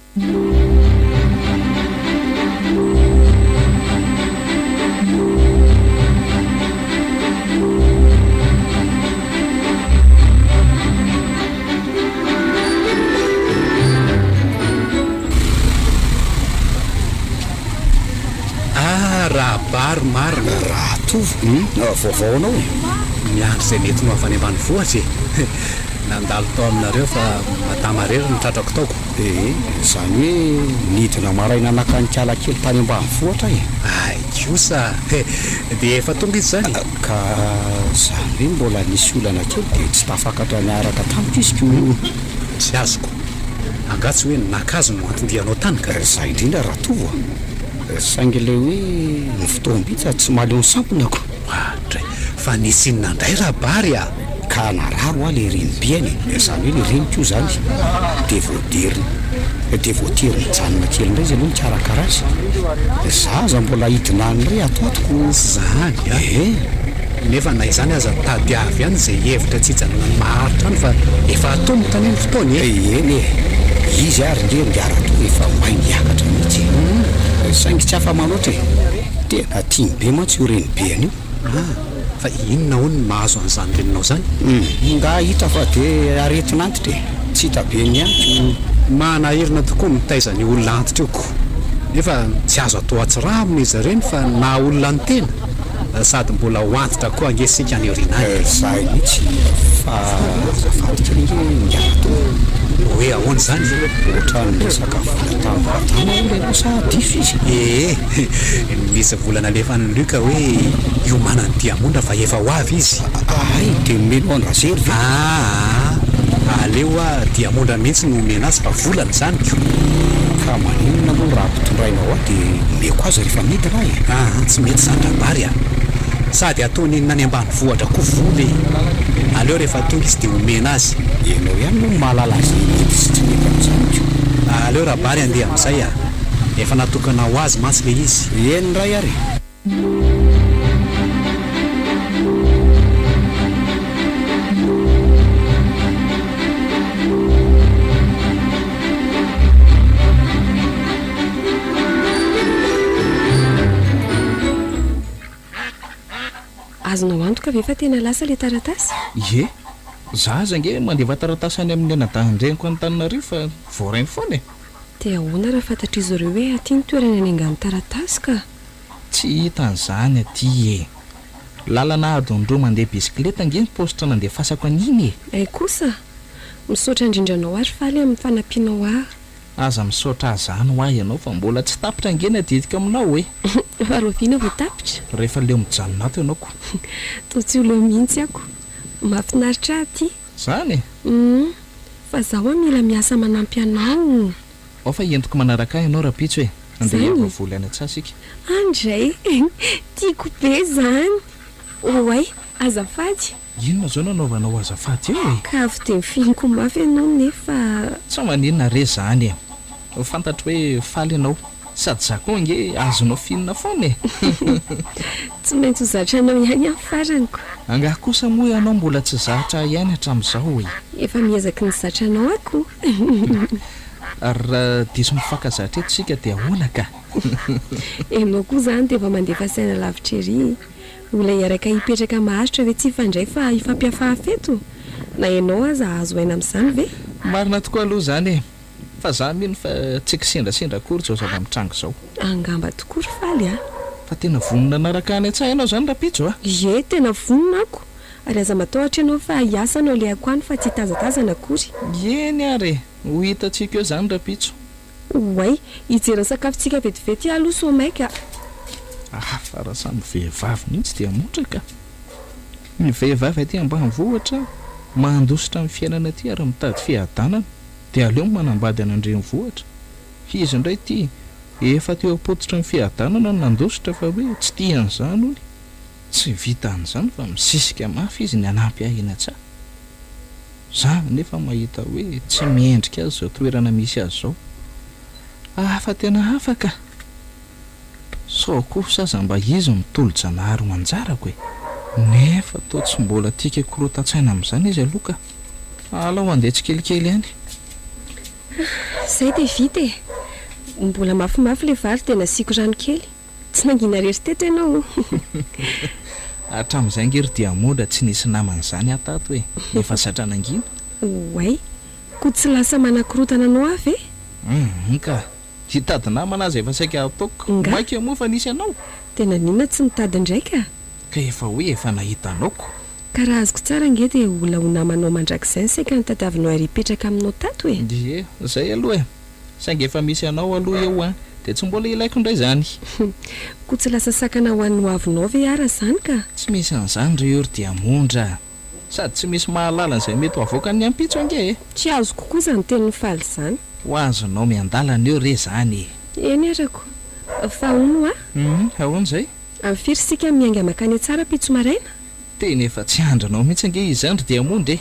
Ah Rabary marina. Ratovo, hum, vaovao anao e. Miandry izay mety ho avy any ambanivohitra e. Nandalo tao aminareo fa madama irery no tratrako tao ko. Ee, izany hoe nidina maraina naka an'ikala kely tany ambanivohitra aho e. Hay kosa e! Dia efa tonga izy izany e? Ka izany hoe mbola nisy olana kely dia tsy tafakatra niaraka tamiko izy ko. Tsy azoko. Angaha tsy hoe naka azy no anton-dianao tany ka? Izay indrindra Ratovo a! Saingy ilay hoe ny fotoam-bita tsy mahaleo ny sampona ko. Oadray! Fa nisy inona indray Rabary a? Ka narary hoa le renibeany e, izany hoe le reniko io izany dia voatery dia voatery nijanona kely indray izy aloha nikarakara azy. Za aza mbola hidina any indray ato ato ko. Izany a! Ee. Nefa na izany aza tadiavo ihany izay hevitra tsy hijanonany maharitra any fa efa atomotra anie ny fotoana e! Eny e! Izy ary nge ry Ratoa efa may miakatra mihitsy e! Saingy tsy afa-manoatra e! Tena tiany be mantsy io renibeany io. Ah! Fa inona hono no mahazo an'izany reninao izany? Hum! Nga hita fa dia aretin'antitra e! Tsy hita be ny ihany ko. Manahirana tokoa ny mitaiza an'io olona antitra io ko! Nefa tsy azo atao atsirambina izy ireny fa naha olona ny tena, sady mbola ho antitra koa ange isika any aoriana any. Zay mihitsy fa azafady kely ange ingahy Ratoa. Hoe ahoana izany? Ohatran'ny resaka vola tamin'i Madama hono ianao sa diso izy? Ee, nisy vola nalefan'i Luc hoe hiomanany diamondra fa efa ho avy izy. Hay, dia nomenao an-dRazery ve? Aa, aleo hoa diamondra mihitsy no omena azy fa volany izany ko! Ka maninona moa raha ampitondrainao ahy dia omeko azy rehefa midina aho e? Aa, tsy mety izany Rabary a! Sady ataony inona any ambanivohitra koa vola e! Aleo rehefa tonga izy dia omena azy. Ianao ihany moa no mahalala izay mety sy tsy mety amin'izany ko! Aleo Rabary handeha amin'izay a! Efa natokana ho azy mantsy ilay izy. Eny indray ary e! Azonao antoka ve fa tena lasa ilay taratasy? Ie. Za aza ange mandefa taratasy any amin'ny anadahin-dreniko Antananarivo fa voarainy foana e. Dia ahoana raha fantatr'izy ireo hoe aty ny toerana niaingan'ny taratasy ka? Tsy hita an'izany aty e! Lalana adiny roa mandeha bisikileta ange ny paositra nandefasako an'iny e! Hay kosa! Misaotra indrindra anao ary faly amin'ny fanampianao ahy. Aza misaotra ahy izany hoa ianao fa mbola tsy tapitra ange ny adidiko aminao e! Fa rahoviana vao tapitra? Rehefa leo mijanona ato ianao ko! Toa tsy ho leo mihitsy aho ko! Mahafinaritra ahy aty! Izany e! Humm! Fa zaho hoa mila miasa manampy anao. Ao fa entiko manaraka ahy ianao rahampitso e! Andeha Zany? hiava voly any an-tsaha isika. Andray! Tiako be izany! Oay! Azafady! Inona izao no anaovanao azafady eo e? Ka avy dia mifihinko mafy ianao nefa. Tsy maninona re izany e! Fantatro hoe faly ianao. Sady za koa ange azonao fihinina foana e! Tsy maintsy ho zatra anao ihany aho farany ko. Angaha kosa moa ianao mbola tsy zatra ahy ihany hatramin'izao e? Efa miezaky ny zatra anao aho ko. Ary raha diso mifankazatra eto isika dia ahoana ka? Ianao koa izany dia efa mandefa saina lavitra ery e! Olona hiaraka hipetraka maharitra ve tsy hifandray fa hifampihafahafa eto? Na ianao aza hahazo aina amin'izany ve? Marina tokoa aloha izany e! Fa za mino fa tsy kisendrasendra akory izao zava-mitranga izao. Angamba tokoa ry Faly a! Fa tena vonona hanaraka any an-tsaha ianao izany rahampitso a! Ie, tena vonona ako! Ary aza matahotra ianao fa hiasa no alehako any fa tsy hitazatazana akory. Eny ary e! Ho hitantsika eo izany rahampitso. Oay! Hijery ny sakafontsika vetivety aho aloha sao maika a! Hafa raha samy vehivavy mihitsy dia motra ka! Ny vehivavy aty ambanivohitra mandositra ny fiainana aty ary mitady fiadanana. Dia aleo manambady any an-drenivohitra. Izy indray ity efa teo am-pototry ny fiadanana no nandositra fa hoe tsy tia an'izany hono. Tsy vitan'izany fa misisika mafy izy ny hanampy ahy eny an-tsaha. Za anefa mahita hoe tsy mendrika azy izao toerana misy azy izao. Hafa tena hafa ka! Sao kosa aza mba izy no tolo-janahary ho anjarako e! Nefa toa tsy mbola tiako hikorotan-tsaina amin'izany izy aloha ka! Alao handeha tsikelikely any. Izay dia vita e! Mbola mafimafy ilay vary dia nasiako rano kely. Tsy nangina irery teto ianao o! Hatramin'izay ange ry Diamondra tsy nisy namana izany aho tato e! Efa zatra nangina. Oay! Koa tsy lasa manakorontana anao aho ve? Hum ka! Hitady namana aza efa saika hataoko. Nga? Maika moa fa nisy anao? Dia naninona tsy nitady indray ka? Ka efa hoe efa nahita anao ko. Ka raha azoko tsara ange dia olona ho namanao mandrakizay ny saika nitadiavinao ary hipetraka aminao tato e! Ie, izay aloha e! Saingy efa misy anao aloha eo an, dia tsy mbola ilaiko indray izany. Koa tsy lasa sakana ho an'ny hoavinao ve ara izany ka? Tsy misy an'izany ry io ry Diamondra a! Sady tsy misy mahalala an'izay mety ho avoakan'ny ampitso ange e! Tsy azoko koa izany tenin'i Faly izany. Ho azonao miandalana eo re izany e! Eny arako. Fa hono hoa? Hum, ahoana izay? Amin'ny firy isika miainga mankany Antsara ampitso maraina? Tena efa tsy andrinao mihitsy ange izy izany ry Diamondra e!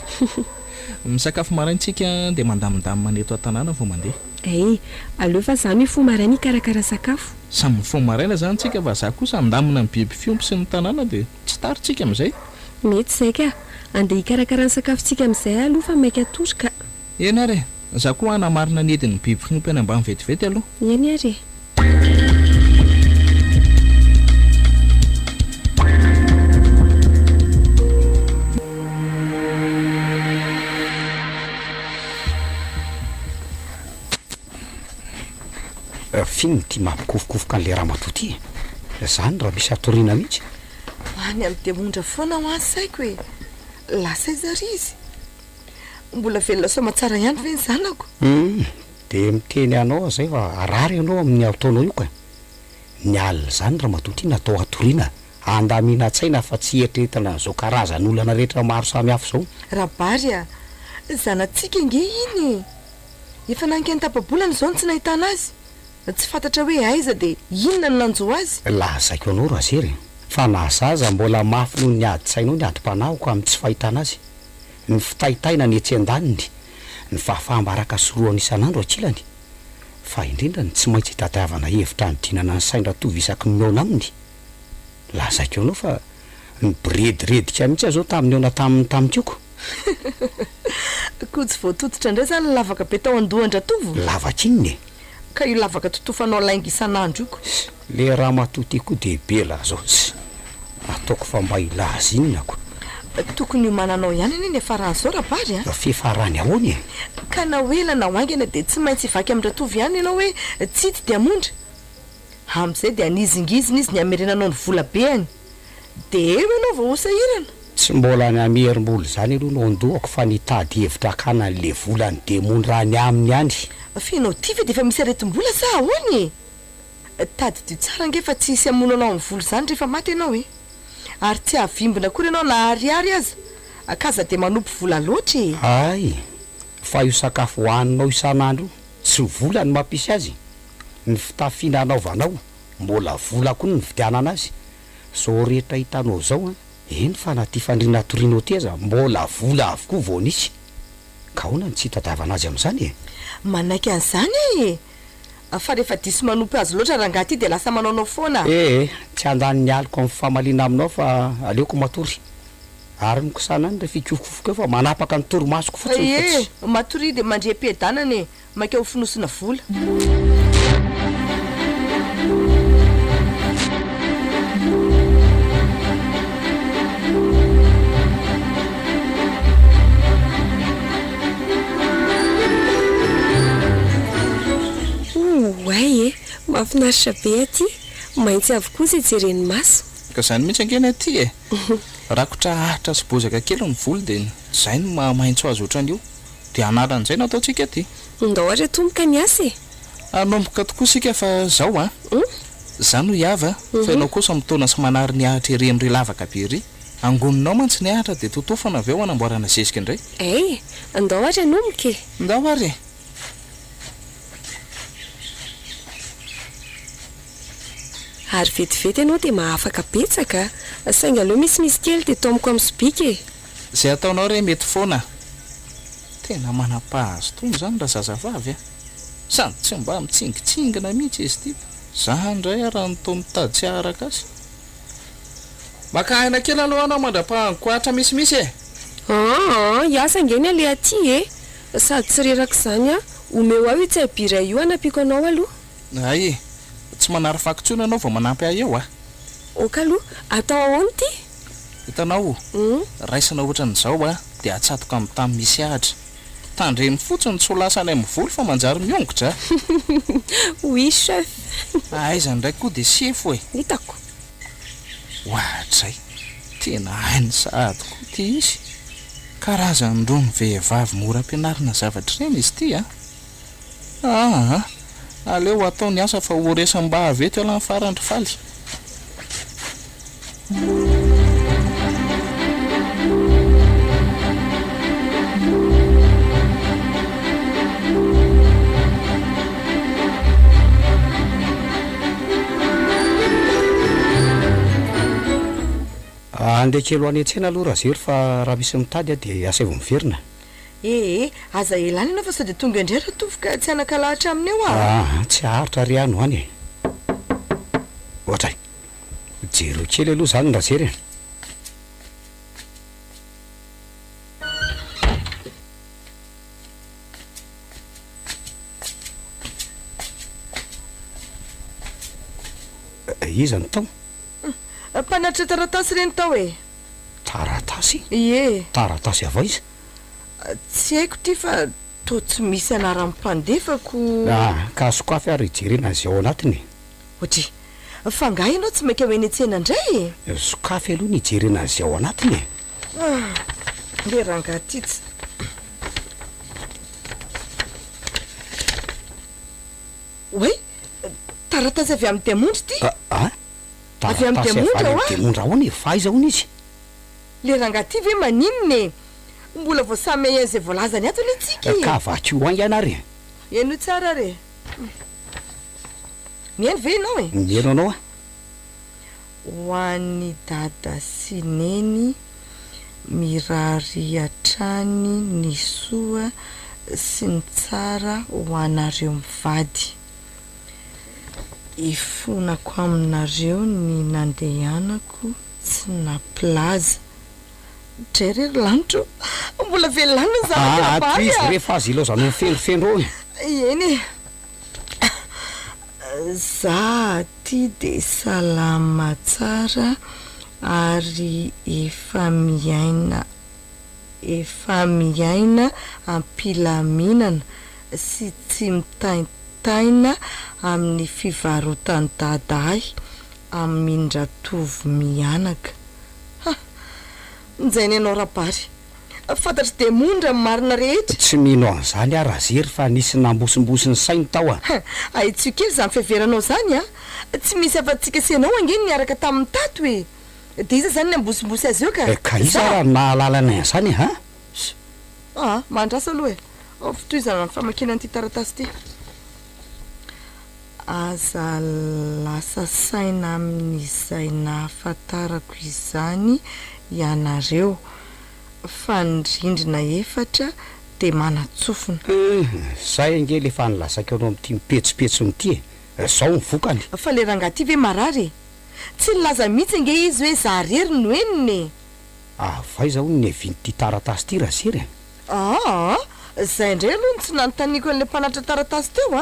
Misakafo maraina isika dia mandamindamina ny eto an-tanàna vao mandeha. Hay, aleo fa za mifoha maraina hikarakara sakafo. Samy mifoha maraina izany tsika fa za kosa handamina ny biby fiompy sy ny tanàna dia tsy tara tsika amin'izay. Mety izay ka! Andeha hikarakara ny sakafontsika amin'izay aho aloha fa maika hatory ka! Eny ary e! Za koa hanamarina ny hidin'ny biby fiompy any ambany vetivety aloha. Eny ary e! F'inona ity mampikofokofoka an'ilay ramatoa ity e? Zany raha misy hatoriana mihitsy. Any amin'ny diamondra foana hoa ny saiko e! Lasa aiza ary izy? Mbola velona soamatsara ihany ve ny zanako? Humm, dia miteny anao aho izay fa harary ianao amin'ny ataonao io ka! Ny alina izany ramatoa ity natao hatoriana, handaminan-tsaina fa tsy hieritreretana an'izao karazan'olana rehetra maro samihafa izao. Rabary a! Zanatsika ange iny e! Efa nankeny tapa-bolana izao no tsy nahitana azy. Tsy fantatra hoe aiza dia inona no nanjo azy. Lazaiko anao Razery e, fa na zaza mbola mafy noho ny adin-tsainao ny adim-panahiko amin'ny tsy fahitana azy. Ny fitaitainana etsy andaniny, ny fahafaham-baraka sorohana isan'andro ankilany, fa indrindra ny tsy maintsy itadiavana hevitra hanodinana ny sain-dRatovo isaky ny mihaona aminy. Lazaiko anao fa niborediredika mihitsy aho izao tamin'ny nihaona taminy tamin-kioko. Koa tsy voatototra indray izany ny lavaka be tao an-dohan-dRatovo? Lavaka inona e? Ka io lavaka totofanao lainga isan'andro io ko. Le ramatoa ty koa de be lazao tsy ataoko fa mba hilaza inona ko. Tokony hiomananao ihany anie ny hiafaran'izao Rabary a! Fiafarany ahoana e? Ka na ho ela na ho haingana dia tsy maintsy hivaky amin-dRatovo ihany ianao hoe tsy ity diamondra. Amin'izay dia hanizingizina izy ny hamerenanao ny vola beany. Dia eo ianao vao ho sahirana. Tsy mbola ny hamerim-bola izany aloha no andohako fa ny hitady hevitra hakana an'ilay volan'ny demony any aminy any. Fa ianao ity ve dia efa misy aretim-bola sa ahoana e? Tadidio tsara ange fa tsy hisy hamono anao amin'ny vola izany rehefa maty ianao e! Ary tsy hahavimbina akory ianao na ariary aza, k'aza dia manopy vola loatra e! Hay! Fa io sakafo hohaninao isan'andro io, tsy vola no mampisy azy e! Ny fitafiana anaovanao, mbola vola koa no nividianana azy. Zao rehetra hitanao zao an, eny fa na ty fandriana atorianao ty aza mbola vola avokoa vao nisy. Ka ahoana no tsy hitadiavana azy amin'izany e? Manaiky an'izany aho e! Fa rehefa diso manopy azy loatra rangahy ty dia lasa manaonao foana. Ee, tsy handany ny aliko amin'ny famaliana aminao fa aleoko matory. Ary mikosana any rehefa hikofokofoka eo fa manapaka ny torimasoko fotsiny fa tsy. Ee, matoria dia mandriam-piadanana e! Maika ho fonosina vola. Oay e! Mahafinaritra be aty! Maintso avokoa izay jeren'ny maso. Ka izany mihitsy ange ny aty e! Rakotra ahitra sy bozaka kely ny voly dia izay no maha maintso azy ohatran'io. Dia anaran'izay no ataontsika aty. Ndao ary atomboka ny asa e! Hanomboka tokoa isika fa zao an! Za no hiava fa ianao kosa mitaona sy manary ny ahitra ery amin'ry lavaka be ery. Angoninao mantsy ny ahitra dia totofana avy eo hanamboarana zezika indray. Hay! Ndao ary hanomboka e! Ndao ary e! Ary vetivety ianao dia mahafaka betsaka a! Saingy aleo misimisy kely dia taomiko amin'ny sobika e! Izay ataonao re mety foana. Tena manam-pahazotoana izany razazavavy a! Sady tsy mba mitsingitsingina mihitsy izy ity fa za indray ary no toa mitady tsy haharaka azy. Maka aina kely aloha anao mandra-pahangoatra misimisy e! Aa, hiasa ange ny aleha aty e! Sady tsy reraka izany aho. Omeo ahy io tsaiby iray io hanampiako anao aloha. Hay e! Tsy manary fako intsony ianao vao manampy ahy eo a! Ok aloha, atao ahoana ity? Hitanao, raisina ohatran'izao a, dia atsatoka amin'ny tany misy ahitra. Tandremo fotsiny tsy ho lasa any amin'ny voly fa manjary miongotra a! Oui chef! Aiza indray koa dia sefo e! Hitako. Oadray! Tena hainy sahady koa ity izy. Karazan'irony vehivavy mora ampianarina zavatra ireny izy ity a! Aa! Aleo atao ny asa fa ho resam-bavy eto ialahy ny farany ry Faly. Andeha kely ho any an-tsena aloha Razery fa raha misy mitady aho dia asaivo miverina. Ee, aza elana ianao fa sao dia tonga indray Ratovo ka tsy hanan-kalahatra aminy eo aho. Aa, tsy haharitra re any ho any e. Ohatray. Jereo kely aloha izany Razery e. Iza no tao? Mpanatitra taratasy ireny tao e. Taratasy? Ie. Taratasy avy aiza? Tsy haiko ity fa toa tsy misy anaran'ny mpandefa ko. Ah, ka sokafy ary jerena izay ao anatiny e. Odry, fa angaha ianao tsy maika ho eny an-tsena indray e? Sokafy aloha ny hijerena an'izay ao anatiny e. Ah, le rangahy ity tsy. Oay, taratasy avy amin'i Diamondra ity. Ah, Avy amin'i taratasy avy Diamondra any hoa. amin'i Diamondra ahoana e? Fa aiza hono izy? Le rangahy ity ve maninona e? Mbola vao samy haheno izay voalazany ato anie tsika e. Ka vakio haingana ary e. Henoy tsara ary e. Mihaino ve ianao e? Mihaino anao aho. Ho an'i Dada sy Neny, mirary hatrany ny soa sy ny tsara ho anareo mivady. Ifonako aminareo ny nandehanako tsy nampilaza. Dray re ry lanitra ô! Mbola velona ny zanaka Aa, Rabary tohizo a! re fa aza ilaozanao mifendrofendro eo e! Eny e! Za aty de salama tsara ary efa miaina efa miaina am-pilaminana sy tsy mitaintaina amin'ny fivarotan'i dada ahy amin-dRatovo mianaka. Ha! Njainy anao Rabary. Fantatr'i Demondra ny marina rehetra. Tsy mino an'izany aho Razery fa nisy nambosimbosy ny sainy tao a! Ahitsio kely izany fiheveranao izany a! Tsy misy afa-tsika sy ianao ange ny niaraka taminy tato e! Dia iza izany nambosimbosy azy eo ka? Ka iza Za? ary no nahalala anay an'izany e? Ha? Sh! Aa, mahandrasa aloha e! Fitohizana ny famakiana an'ity taratasy ity. Aza lasa saina amin'izay nahafantarako izany ianareo, fa ny rindrina efatra dia manan-tsofina. Hum, zay ange le efa nilazaiko anao amin'ity mipetsopetsony ity e! Zao ny vokany. Fa le rangahy ty ve marary e? Tsy nilaza mihitsy ange izy hoe za rery no henony e! Avy aiza hono niavian'ity taratasy ity Razery a? Aa! Zay indray aloha no tsy nanontaniako an'ilay mpanatitra taratasy teo a!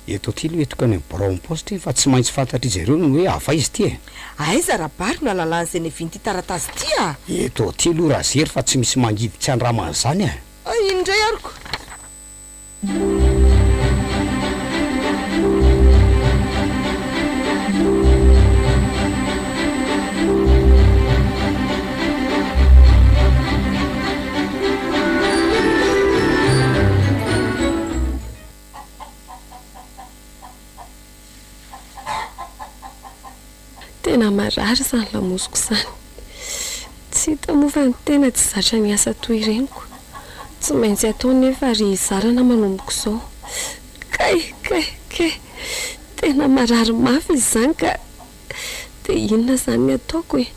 Eto aty aloha entiko any amin'ny biraon'ny paositra iny fa tsy maintsy fantatr'izy ireo ny hoe avy aiza ity e! Aiza Rabary no ahalalàn'izay niavian'ity taratasy ity a! Eto aty aloha Razery fa tsy misy mangidy tsy andraman'izany a! Iny indray ary ko! Tena marary izany lamosiko izany. Tsy hita moa fa ny tena tsy zatra miasa toy ireny ko. Tsy maintsy atao nefa ry zarana manomboka izao. Kay! Kay! Kay! Tena marary mafy izy izany ka. Dia inona izany ny ataoko e?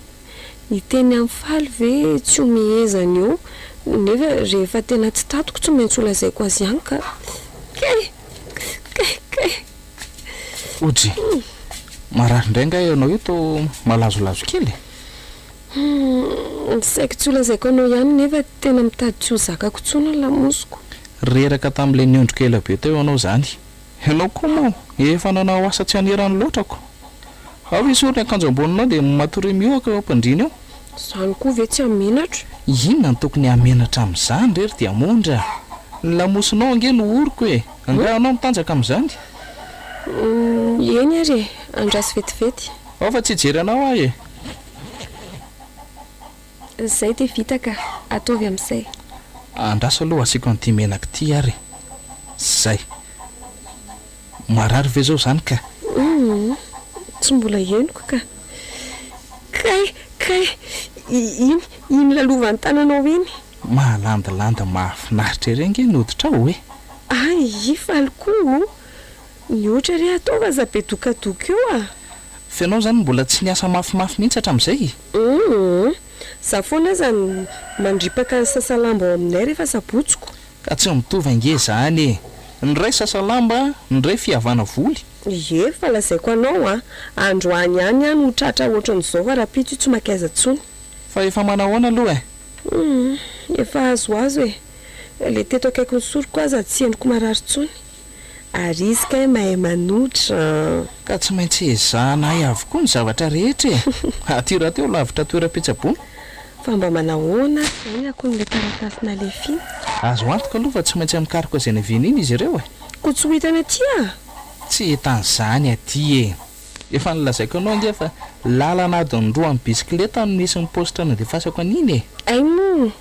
Hiteny amin'i Faly ve tsy homehezany eo nefa rehefa tena tsy tantiko tsy maintsy holazaiko azy ihany ka. Kay! Kay! Kay! Odry! Marary indray angaha ianao io toa malazolazo kely e? Humm, saiky tsy holazaiko anao ihany nefa tena mitady tsy ho zakako intsony ny lamosiko. Reraka tamin'ilay niondrika ela be teo ianao izany. Ianao koa moa efa nanao asa tsy hanerany loatra ko. Ao esory ny akanjo amboninao dia matoria mihohaka eo am-pandriana eo. Izany koa ve tsy hamenatra? Inona no tokony hamenatra amin'izany re ry Diamondra a! Ny lamosinao ange no oroko e! Angaha ianao mitanjaka amin'izany? Eny ary e! Andraso vetivety. Ao fa tsy hijery anao aho e! Izay dia vita ka. Ataovy amin'izay. Andraso aloha asiako an'ity menaka ity ary e. Zay. Marary ve izao izany ka? Humm. Tsy mbola henoko ka. Kay! Kay! Iny, iny lalovan'ny tananao iny. Mahalandilandy mahafinaritra ery ange ny hoditrao e! Ay! Faly koa o! Mihoatra re ataovy aza be dokadoka eo a! F'ianao izany mbola tsy niasa mafimafy mihitsy hatramin'izay e? Humm! Za foana aza no mandripaka ny sasa lamba ao aminay rehefa sabotsiko. Ka tsy mitovy ange izany e! Ny iray sasa lamba, ny iray fihavana voly. Ie, fa lazaiko anao a! Androany ihany aho no ho tratra ohatran'izao fa rahampitso io tsy makaiza intsony. Fa efa manahoana aloha e? Humm! Efa azoazo e! Le teto akaikin'ny soroko aza tsy henoko marary intsony. Ary izy kay mahay manotra an! Ka tsy maintsy ezahana hay avokoa ny zavatra rehetra e! Aty rahateo lavitra toeram-pitsaboana. Fa mba manahoana ary izany akon'ilay taratasy nalefa iny? Azo antoka aloha fa tsy maintsy mikaroka izay niaviany iny izy ireo e! Koa tsy ho hitany aty ah! Tsy hitan'izany aty e! Efa nolazaiko anao ange fa lalana adiny roa amin'ny bisikileta no nisy ny paositra nandefasako an'iny e! Hay moa!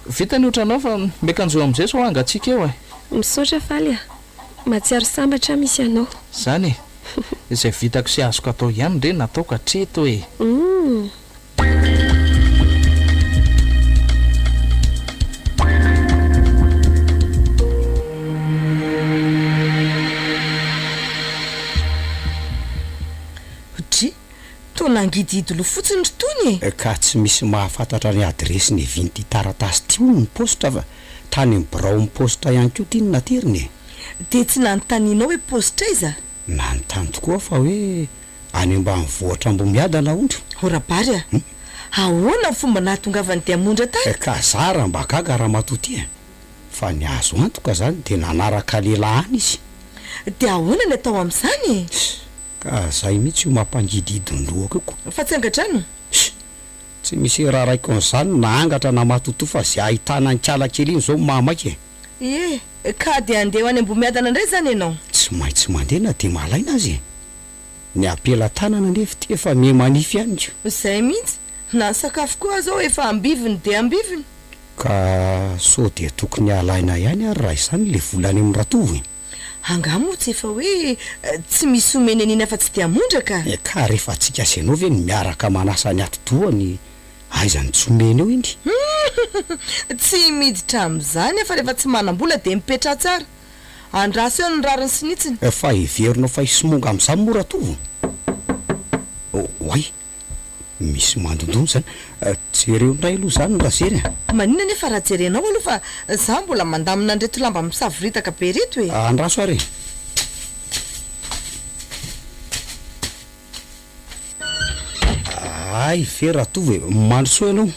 Vita ny otranao fa miakanjoa amizay sao hangatsiaka eo e! Misaotra Faly a! Mahatsiaro sambatra aho misy anao. Zany e! Izay vitako sy azoko atao ihany re nataoko hatreto e! Humm! Dry! Toa nangidihidy loha fotsiny ry Tony e! Ka tsy misy mahafantatra ny adiresy niavian'ity taratasy ity hono ny paositra fa tany amin'ny biraon'ny paositra ihany koa ity no naterina e! Dia tsy nanontanianao hoe paositra aiza? Nanontany tokoa aho fa hoe any ambanivohitra Ambohimiadana hono. O Rabary a! Ahoana ny fomba nahatongavan'ny diamondra tany? Ka zara mba gaga ramatoa ity e! Fa ny azo antoka izany dia nanaraka lehilahy any izy. Dia ahoana ny atao amin'izany e? Ka zay mihitsy io mampangidihidy ny lohako io ko. Fa tsy angadrano? Ss! Tsy misy raraiko an'izany na angatra na matotoa fa ze ahitana an'i kely iny zao no mahamaika e! Ie, ka dia handeha ho any Ambohimiadana indray izany ianao? Tsy maintsy mandeha na dia malaina aza e! Ny am-pelatanana anefa ity efa miha manify ihany ko. Izay mihitsy, na ny sakafo koa aza ao efa ambiviny dia ambiviny. Ka sao dia tokony halaina ihany ary raha izany ilay vola any amin'i Ratovo e? Angaha moa tsy efa hoe tsy misy omeny an'iny afa-tsy diamondra ka? Ka rehefa antsika sy ianao ve no miaraka manasa ny atidohany aiza no tsy omeny eo iny? Humm! Tsy miditra amin'izany aho fa rehefa tsy manam-bola dia mipetraha tsara. Andraso eo ny rariny sy ny hitsiny. Fa heverinao fa hisomonga amin'izany moa Ratovo? Oay! Misy mandondona izany. Jereo indray aloha izany Razery a! Maninona anefa raha jerenao aloha fa za mbola mandamina an'ireto lamba misavoritaka be ireto e! Andraso ary e! Hay ve Ratovo e! Mandrosoa ianao.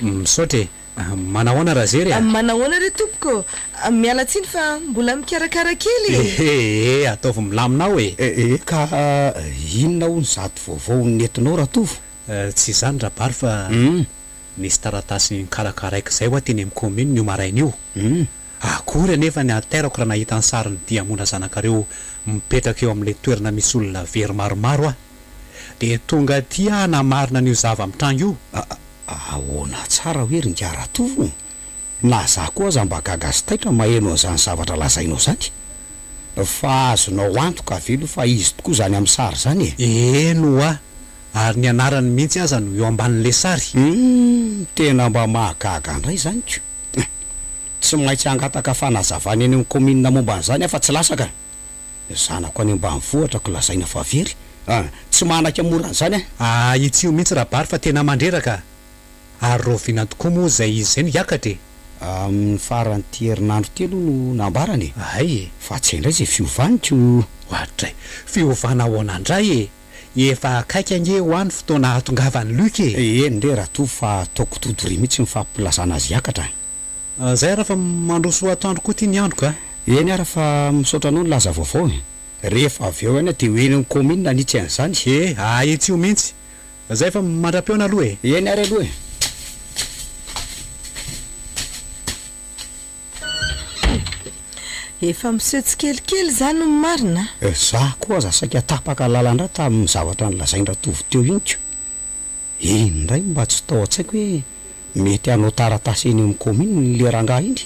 Misaotra e! Manahoana Razery a! Manahoana re tompoko! Miala tsiny fa mbola mikarakara kely e! Ehe, ataovy milamina ao e! Ehe ka inona hono izato vaovao nentinao Ratovo? Tsy izany Rabary fa nisy taratasy nokarakaraiko izay hoa teny amin'ny commune io maraina io. Akory anefa ny hatairako raha nahita ny sarin'i Diamondra zanakareo mipetraka eo amin'ilay toerana misy olona very maromaro aho. Dia tonga aty aho hanamarina an'io zava-mitranga io. Ahoana tsara hoe ry ingahy Ratovo o? Na za koa aza mba gaga sy taitra maheno an'izany zavatra lazainao izany. Fa azonao antoka ve aloha fa izy tokoa izany amin'ny sary izany e? Eny ho'a, ary ny anarany mihitsy aza no eo ambanin'ilay sary. Humm, tena mba mahagaga indray izany ko. Tsy maintsy hangataka fanazavana eny amin'ny kaominina momba an'izany aho fa tsy lasa ka. Zanako any ambanivohitra ko lazaina fa very ah! Tsy manaky mora an'izany aho. Ahitsio mihitsy Rabary fa tena mandreraka a! Ary rahoviana tokoa moa izay izy izay no hiakatra e? Amin'ny faran'ity herinandro ity aloha no nambarany e! Hay e! Fa tsy hay indray izay fiovany ko! Oadray! Fiovana ahoana indray e? Efa akaiky ange hoa ny fotoana hahatongavan'i Luc e! Eny re Ratovo fa ataoko dodoria mihitsy ny fampilazana azy hiakatra a! Zay ara fa mandroso ho atoandro koa ty ny andro ka. Eny ara fa misaotra anao nilaza vaovao e. Rehefa avy eo ihany aho dia ho eny amin'ny kaominina hanitsy an'izany. E, ahitsio mihitsy. Zay fa mandra-pihaona aloha e. Eny ary aloha e. Efa miseho tsikelikely izany ny marina a. Za koa aza saika tapaka lalan-drà tamin'ny zavatra nolazain-dRatovo teo iny ko. Iny indray mba tsy tao an-tsaiko hoe mety hanao taratasy eny amin'ny kaominina ilay rangahy iny.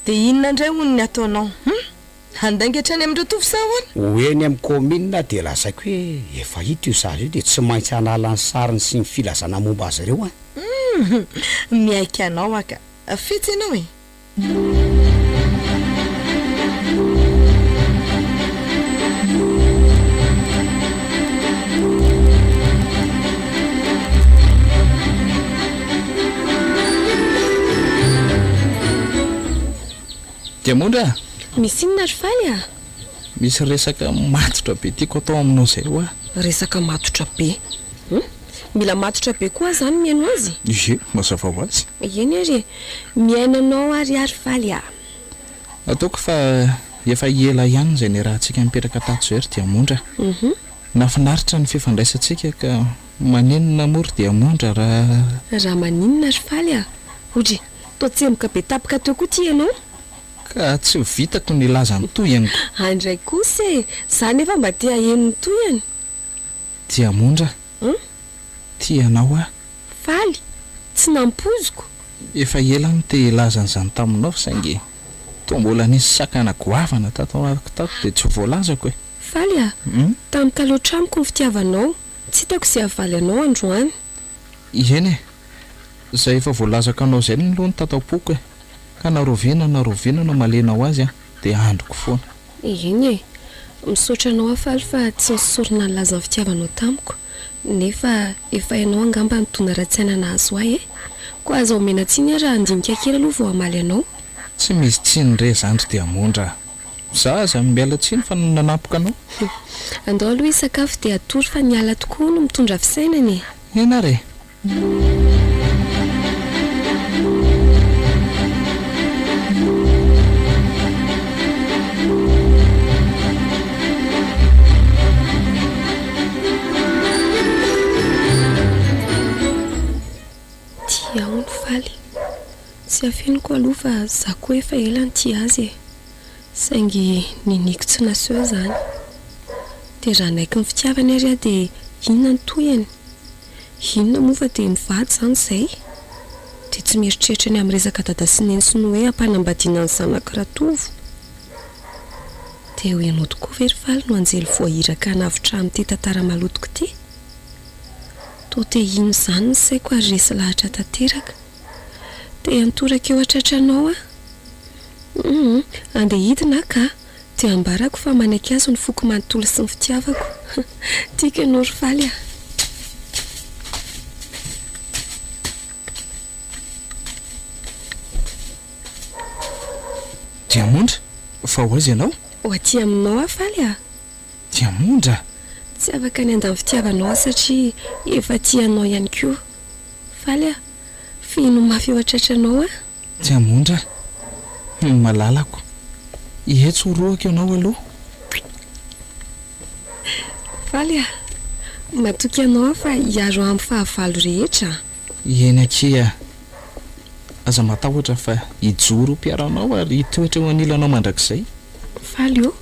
Dia inona indray hono ny ataonao? Hum? Handainga hatrany amin'ireo tovo sa ahoana? Ho eny amin'ny kaominina dia lazaiko hoe efa hita io zaza io dia tsy maintsy hanala ny sariny sy ny filazana momba azy ireo an! Hum! Miaiky anao aho ka. Fetsy ianao e! Diamondra a! Misy inona ry Faly a? Misy resaka matotra be tiako atao aminao izay hoa. Resaka matotra be? Hum? Mila matotra be koa aho izany mihaino azy? Ie, mazava ho azy. Eny ary e! Mihaino anao ary aho ry Faly a! Ataoko fa efa ela ihany izay niarahantsika nipetraka tato izay ry Diamondra a! Nahafinaritra ny fifandraisantsika ka maninona moa ry Diamondra raha. Raha maninona ry Faly a! Odry! Toa tsemboka be tampoka teo koa ity ianao. Ka tsy vitako ny hilaza ny tohiny ko. Andray kosa e! Za nefa mba te haheno ny tohiny. Diamondra, tia anao aho. Faly, tsy nampoiziko. Efa ela aho no te hilaza an'izany taminao saingy toa mbola nisy sakana goavana tato anatiko tato dia tsy voalazako e. Faly a! Tampoka loatra amiko ny fitiavanao, tsy hitako izay havaly anao androany. Eny e! Izay efa voalazako anao izay aloha no tato am-poko e! Ka na rahoviana na rahoviana no hamalianao azy an, dia andriko foana. Eny e! Misaotra anao aho Faly fa tsy nisorona nilaza ny fitiavanao tamiko. Nefa efa hainao angamba ny dona ara-tsaina nahazo ahy e! Koa aza omena tsiny aho raha handinika kely aloha vao hamaly anao. Tsy misy tsiny re zandry Diamondra a! Za aza miala tsiny fa nanampoka anao. Andao aloha hisakafo dia hatory fa ny ala tokoa hono mitondra fisainana e! Eny ary e! Tia aho no faly. Tsy afeniko aloha fa za koa efa ela nitia azy e. Saingy niniako tsy naseho izany. Dia raha hanaiky ny fitiavany ary aho dia inona ny tohiny? Inona moa fa dia mivady izany izay? Dia tsy mieritreritra ny amin'ny resaka dada sy neny sy ny hoe hampanambadiana ny zanako Ratovo? Dia ho ianao tokoa ve ry Faly no anjely voahiraka hanavotra ahy amin'ity tantara malotoko ity? Toa te hino izany ny saiko ary resy lahatra tanteraka. Te hantoraka eo an-tratranao aho. Humm, andeha hidina aho ka. Dia ambarako fa manaiky azy ny foko manontolo sy ny fitiavako. Tiako ianao ry Faly a! Diamondra, fa ho aiza ianao? Ho aty aminao aho Faly a! Diamondra! Tsy afaka ny handà ny fitiavanao aho satria efa tia anao ihany koa. Faly aho. Fihino mafy eo an-tratranao aho. Diamondra, ny malalako. Etsy horohako ianao aloha. Faly aho. Matoky anao aho fa hiaro ahy amin'ny fahavalo rehetra. Eny akia. Aza matahotra fa hijoro ho mpiaro anao ary hitoetra eo anilanao mandrakizay. Faly ô!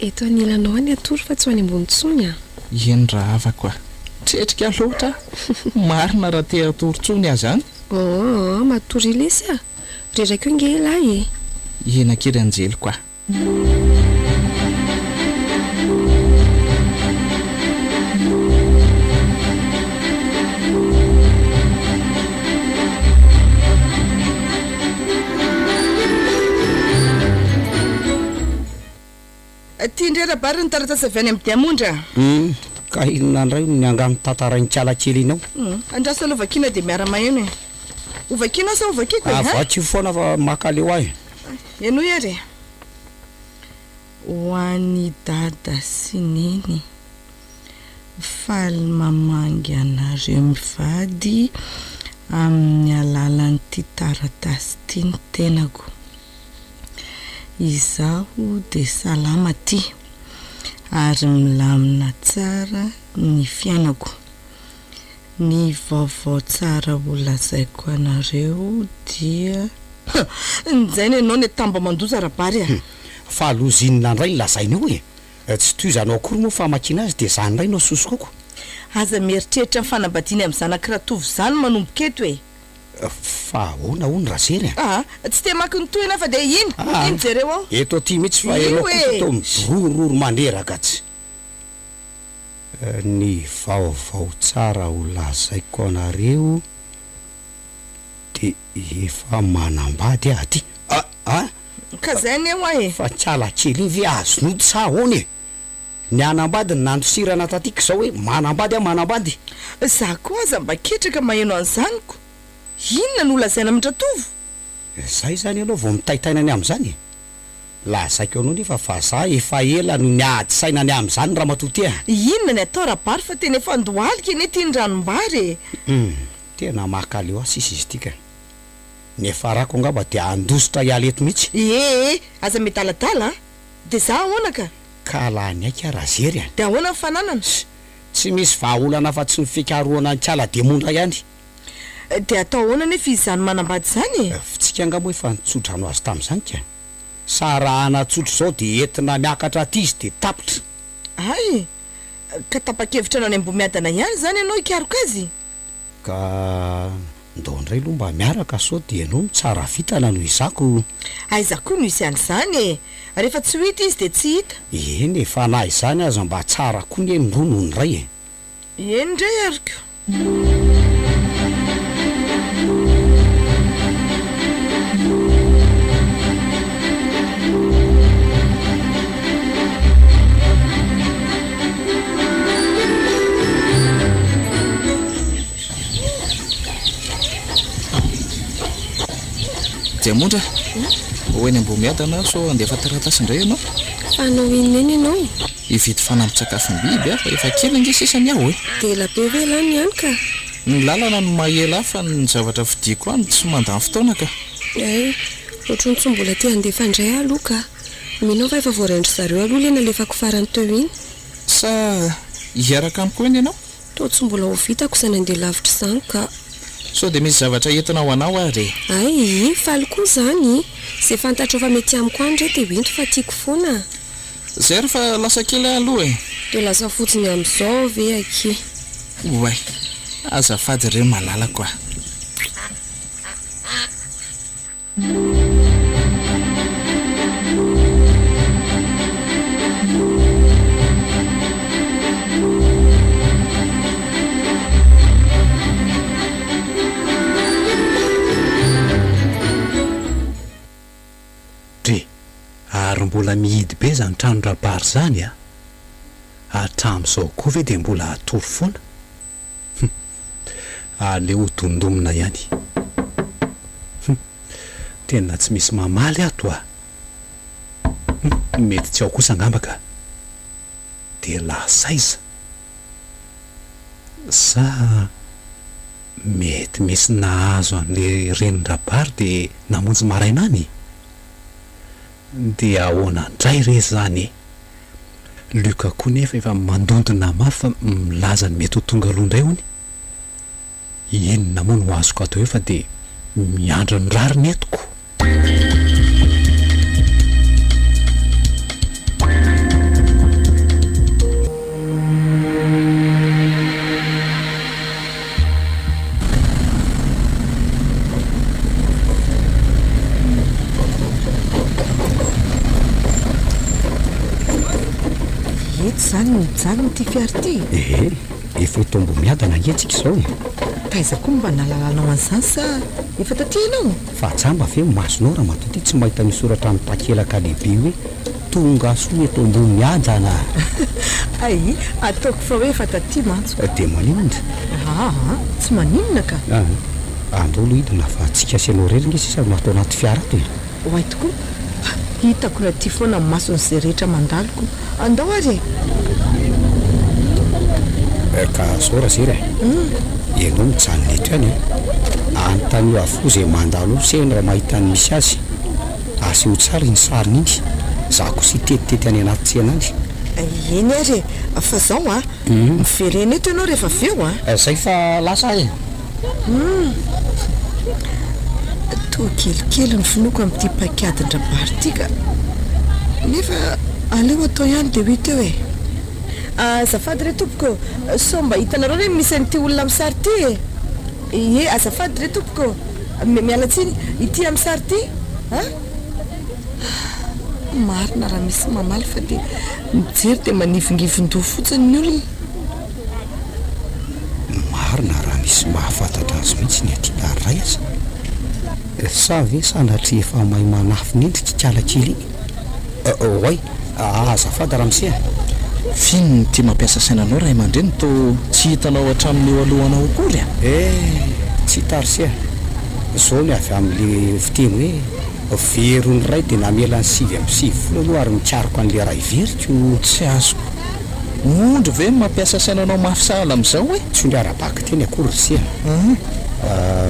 Eto anilanao aho ny hatory fa tsy ho any ambony intsony an! Eny rahavako a! Tretrika loatra aho! Marina raha te hatory intsony aza an! Aa, matoria lesy a! Reraka eo nge elah e! Eny akia ry anjeliko a! Ty indray Rabary ny taratasy avy any amin'i Diamondra a! Hum, ka inona indray no niangano tantarain'i Kala kely iny ao? Hum, andraso aloha vakiana dia miara-maheno e! Ho vakianao sa ho vakiako e? Ah, vakio foana fa mankaleo ahy. Henoy ary e! Ho an'i Dada sy Neny. Faly mamangy anareo mivady amin'ny alalan'ity taratasy ity ny tenako. Izaho dia salama aty ary milamina tsara ny fiainako. Ny vaovao tsara ho lazaiko anareo dia. Njaina ianao ny atambo mandoza Rabary a! Fa loza inona indray no lazainao e? Tsy tohizanao akory moa famakiana azy dia izany indray no asosokako. Aza mieritreritra ny fanambadiany amin'ny zanak'i Ratovo izany manomboka eto e! Fa ahoana hono Razery a? Aa, tsy te hamaky ny tohiny aho fa dia iny, iny jereo ao. Eto aty mihitsy fa ianao kosa toa midorororo mandreraka tsy. Ny vaovao tsara ho lazaiko anareo dia efa manambady aho aty. A! A! Ka zay anie hoa e! Fa kala kely iny ve azon'ody sa ahoana e? Ny hanambady no nandosirana taty ka izao hoe manambady aho manambady. Za koa aza mba ketraka maheno an'izany ko! Inona no holazaina amin-dRatovo? Zay izany ianao vao mitaintaina ny amin'izany e! Lazaiko anao nefa fa za efa ela no niady saina ny amin'izany ramatoa ty a! Inona ny atao Rabary fa tena efa andohalika anie ty ny ranombary e! Hum, tena makaleo ahy sisa izy ity ka! Ny hiafarako angamba dia handositra hiala eto mihitsy. Ee, aza miadaladala a! Dia za ahoana ka? Ka lany aika Razery a! Dia ahoana ny fananana? Tsy misy vahaolana afa-tsy ny fikarohana an'i Kala Demondra ihany. Dia atao ahoana anefa izy izany manambady izany e? F'tsika angaha moa efa nitso-drano azy tamin'izany ka! Sa raha hanatsotra izao dia entina miakatra aty izy dia tapitra. Hay! Ka tapa-kevitra hanao any Ambohimiadana ihany izany ianao hikaroka azy? Ka ndao indray aloha mba miaraka sao dia ianao no tsara vintana noho izaho. Aiza koa no hisy an'izany e! Rehefa tsy ho hita izy dia tsy hita. Eny e, fa na izany aza mba tsara koa anie ny roa noho ny iray e! Eny indray ary ko! Diamondra, ho eny Ambohimiadana aho sao handefa taratasy indray ianao? Fa hanao inona eny ianao? Hividy fanampin-tsakafom-biby aho fa efa kely ange sisa ny ao e! Dia ela be ve elah ny any ka? Ny lalana no maha ela ahy fa ny zavatra vidiako any tsy mandany fotoana ka! Hay, ohatran'ny tsy mbola te handefa indray aho aloha ka! Mino aho fa efa voarain-dry zareo aloha ilay nalefako farany teo iny. Sa hiaraka amiko eny ianao? Toa tsy mbola ho vitako izany handeha lavitra izany ka. Sao dia misy zavatra entina ho anao ary e? Hay, faly koa izany. Izay fantatrao fa mety amiko any re dia ho ento fa tiako foana. Zay ary fa lasa kely aho aloha e! Dia lasa fotsiny amin'izao ve akia? Oay, azafady re malalako a! Dre, ary mbola mihidy be zany tranon-dRabary zany a! Hatramin'izao koa ve dia mbola hatory foana? Hum! Aleo ho dondomina ihany. Hum! Tena tsy misy mamaly ato a! Hum! Mety tsy ao kosa angamba ka! Dia lasa aiza? Sa mety misy nahazo an'le renin-dRabary dia namonjy maraina any? Dia ahoana indray re izany e? Luc koa nefa efa mandondona mafy fa milaza ny mety ho tonga aloha indray hono. Inona moa no azoko atao eo fa dia miandry ny rariny eto ko. Eto izany no mijanona ity fiara ity e? Ehe, efa eto Ambohimiadana ange tsika izao e! Taiza koa no mba nahalalanao an'izany sa efa taty ianao? Fa jamba ve ny masonao ramatoa ty tsy mahita ny soratra amin'ny takelaka lehibe hoe Tonga soa eto Ambohimiadana? Hay, ataoko fa hoe efa taty mantsy. Dia maninona? Aa, tsy maninona ka. Aa, andao aloha hidina fa tsika sy ianao irery nge sisa no ato anaty fiara ato e. Oay tokoa, hitako raha tia foana ny mason'izay rehetra mandalo ko. Andao ary e! Ka zao Razery a! Ianao mijanona eto ihany a! Anontanio avokoa izay mandalo eo sendra mahita ny misy azy. Asehoy tsara iny sariny iny. Za kosa hitetitety any anaty tsena any. Eny ary e! Fa zao a! Miverena eto ianao rehefa avy eo a! Zay fa lasa aho e! Humm! Toa kelikely ny finoako amin'ity paikadin-dRabary ity ka! Nefa. Aleo atao ihany dia ho hita eo e! Azafady re tompoko ô! Sao mba hitanareo re ny misy an'ity olona amin'ny sary ity e? Ie, azafady re tompoko ô! Miala tsiny, ity amin'ny sary ity a! Marina raha misy mamaly fa dia mijery dia manivingivin-doha fotsiny ny olona. Marina raha misy mahafantatra azy mihitsy ny aty na ray aza. Sa ve sanatria efa mahay manafina endrika ikala kely iny? Oay, azafady ramose a! F'inona ity mampiasa saina anao ray aman-dreny toa tsy hitanao hatramin'ny eo alohanao akory a? Eh! Tsy hita ry se a! Zao ny avy amin'le fiteny hoe very ny ray dia namela ny 99 aloha ary mikaroka an'le ray very ko! Tsy azoko. Ondry ve no mampiasa saina anao mafy sahala amin'izao e? Tsy ondry ara-bakiteny akory ry se a!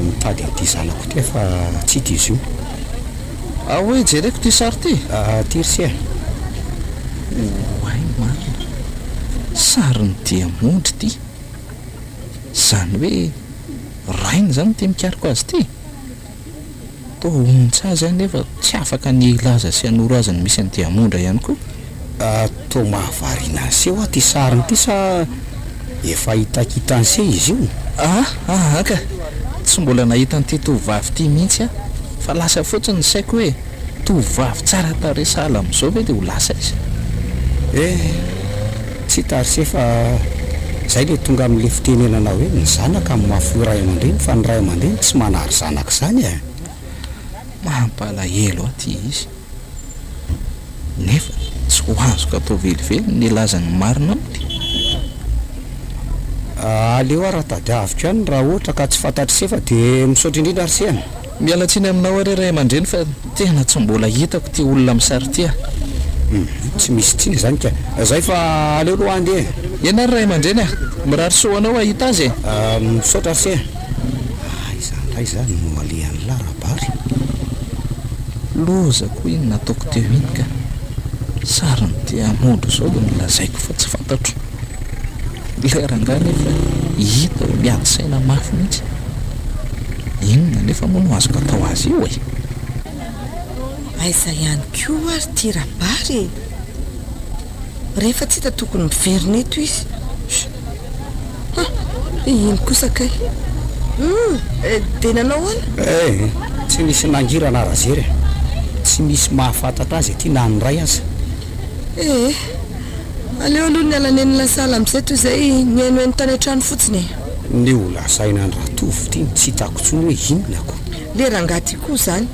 Mitady an'ity zanako ity aho fa tsy hita izy io. Ao hoe jereko ity sary ity? Ity ry se a! Oay marina! Sarin'ny diamondra ity! Izany hoe rainy izany ity mikaroka azy ity? Toa ontsa azy aho nefa tsy afaka ny hilaza sy hanoro azy ny misy an'i Diamondra ihany koa. Toa mahavariana an'se hoa ity sariny ity sa efa hitakitan'se izy io? Ah ah ka! Tsy mbola nahita an'ity tovovavy ity mihitsy aho fa lasa fotsiny ny saiko hoe tovovavy tsara tarehy sahala amin'izao ve dia ho lasa aiza? Eh! Tsy hita ry se fa zay le tonga amin'le fitenenana hoe ny zanaka no mahafoy ray aman-dreny fa ny ray aman-dreny tsy manary zanaka izany e! Mampalahelo ahy ity izy. Nefa tsy ho azoko atao velively ny hilaza ny marina aminy. Aleo ary tadiaviko ihany raha ohatra ka tsy fantatr'i se fa dia misaotra indrindra ry se a! Miala tsiny aminao ary ray aman-dreny fa tena tsy mbola hitako ity olona amin'ny sary ity a! Hum, tsy misy tsiny izany ka. Zay fa aleo aloha handeha e! Eny ary ray aman-dreny a! Mirary soa ho anao hahita azy e! Misaotra ry se a! Aiza indray izany no alehan'lah Rabary? Loza koa iny nataoko teo iny ka! Sarin'ny diamondra izao dia nolazaiko fa tsy fantatro. Ilay rangahy nefa hita ho miady saina mafy mihitsy. Inona nefa moa no azoko atao azy io e? Aiza ihany koa ary ity Rabary e? Rehefa tsy hita tokony miverina eto izy. Ha! Iny kosa kay. Hum! Dia nanao ahoana? Eh! Tsy nisy nangirana Razery e! Tsy misy mahafantatra azy aty na ny ray aza. Eh! Aleo aloha ny alanenina sahala amin'izay toy izay nihainohaino tany an-trano fotsiny e! Ny ho lazaina an-dRatovo ity no tsy hitako intsony hoe inona ko! Le rangahy ty koa izany!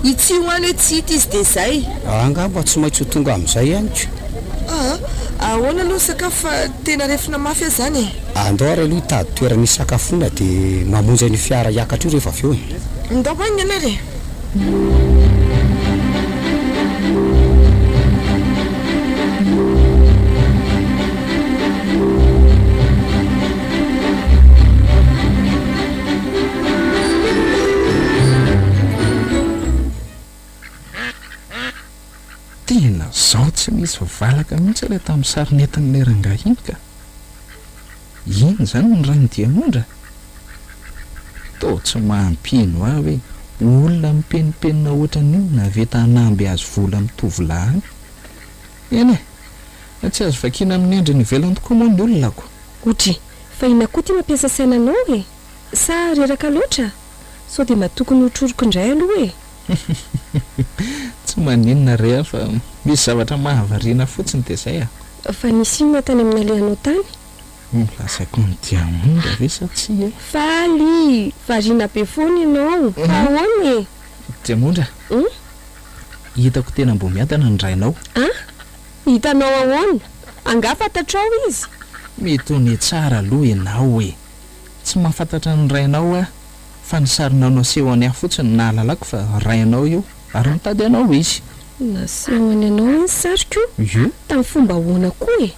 Itsio any hoe tsy hita izy dia izay! Angamba tsy maintsy ho tonga amin'izay ihany ko! Aa! Ahoana aloha ny sakafo fa tena refona mafy aho izany e! Andao ary aloha hitady toerana hisakafoana dia mamonjy an'io fiara hiakatra io rehefa avy eo e! Ndao haingana ary e! Tena zao tsy misy valaka mihitsy ilay tamin'ny sary nentin'ilay rangahy iny ka. Iny izany ny rain'i Diamondra? Toa tsy mampino ahy hoe olona mipenimpenina ohatran'io no nahavita hanamby azy vola amin'ny tovolahy any. Eny e! Tsy azo vakiana amin'ny endriny ivelany tokoa moa ny olona ko! Odry, fa inona koa ity mampiasa saina anao e? Sa reraka loatra? Sao dia mba tokony ho troroko indray aloha e? Tsy maninona re aho fa misy zavatra mahavariana fotsiny dia izay a! Fa nisy inona tany amin'ny nalehanao tany? Nolazaiko ny diamondra ve sa tsia e? Faly! Variana be foana ianao, fa ahoana e? Diamondra, hitako tena mbo miadana ny rainao. An? Hitanao ahoana? Angaha fantatrao izy? Mitone tsara aloha ianao e! Tsy mahafantatra ny rainao aho fa ny sarinao nasehony ahy fotsiny no nahalalako fa rainao io ary mitady anao izy. Nasehony anao ve ny sariko? Io. Tamin'ny fomba ahoana koa e?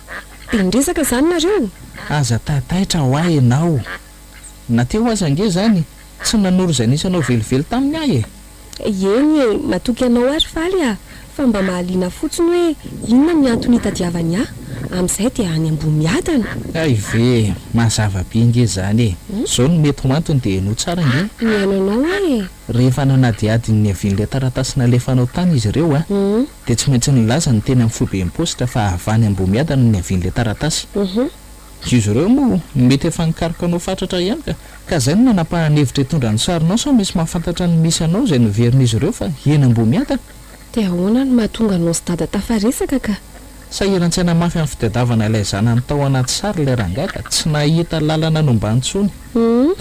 Dia niresaka izany nareo? Aza taitaitra hoa ianao. Na teo aza ange izany tsy nanoro izay nisy anao velively taminy aho e. Eny e, matoky anao aho ry Faly a! Fa mba mahaliana fotsiny hoe inona ny antony hitadiavany ahy, amin'izay dia any Ambohimiadana. Hay ve e! Mazava be ange izany e! Izao no mety ho antony dia henoy tsara ange. Mihaino anao aho e! Rehefa nanadihady ny niavian'ilay taratasy nalefanao tany izy ireo a! Dia tsy maintsy nilaza ny teny amin'ny foibem-paositra fa avy any Ambohimiadana no niavian'ilay taratasy. Izy ireo moa mety efa nikaroka anao fatratra ihany ka. Ka izay no nanapahany hevitra hitondra ny sarinao sao misy mahafantatra ny misy anao izay noverin'izy ireo fa eny Ambohimiadana. Dia ahoana no mahatonga anao sy dada tafaresaka ka? Sahiran-tsaina mafy amin'ny fitadiavana ilay zanany tao anaty sary ilay rangahy ka tsy nahita lalana nombany intsony.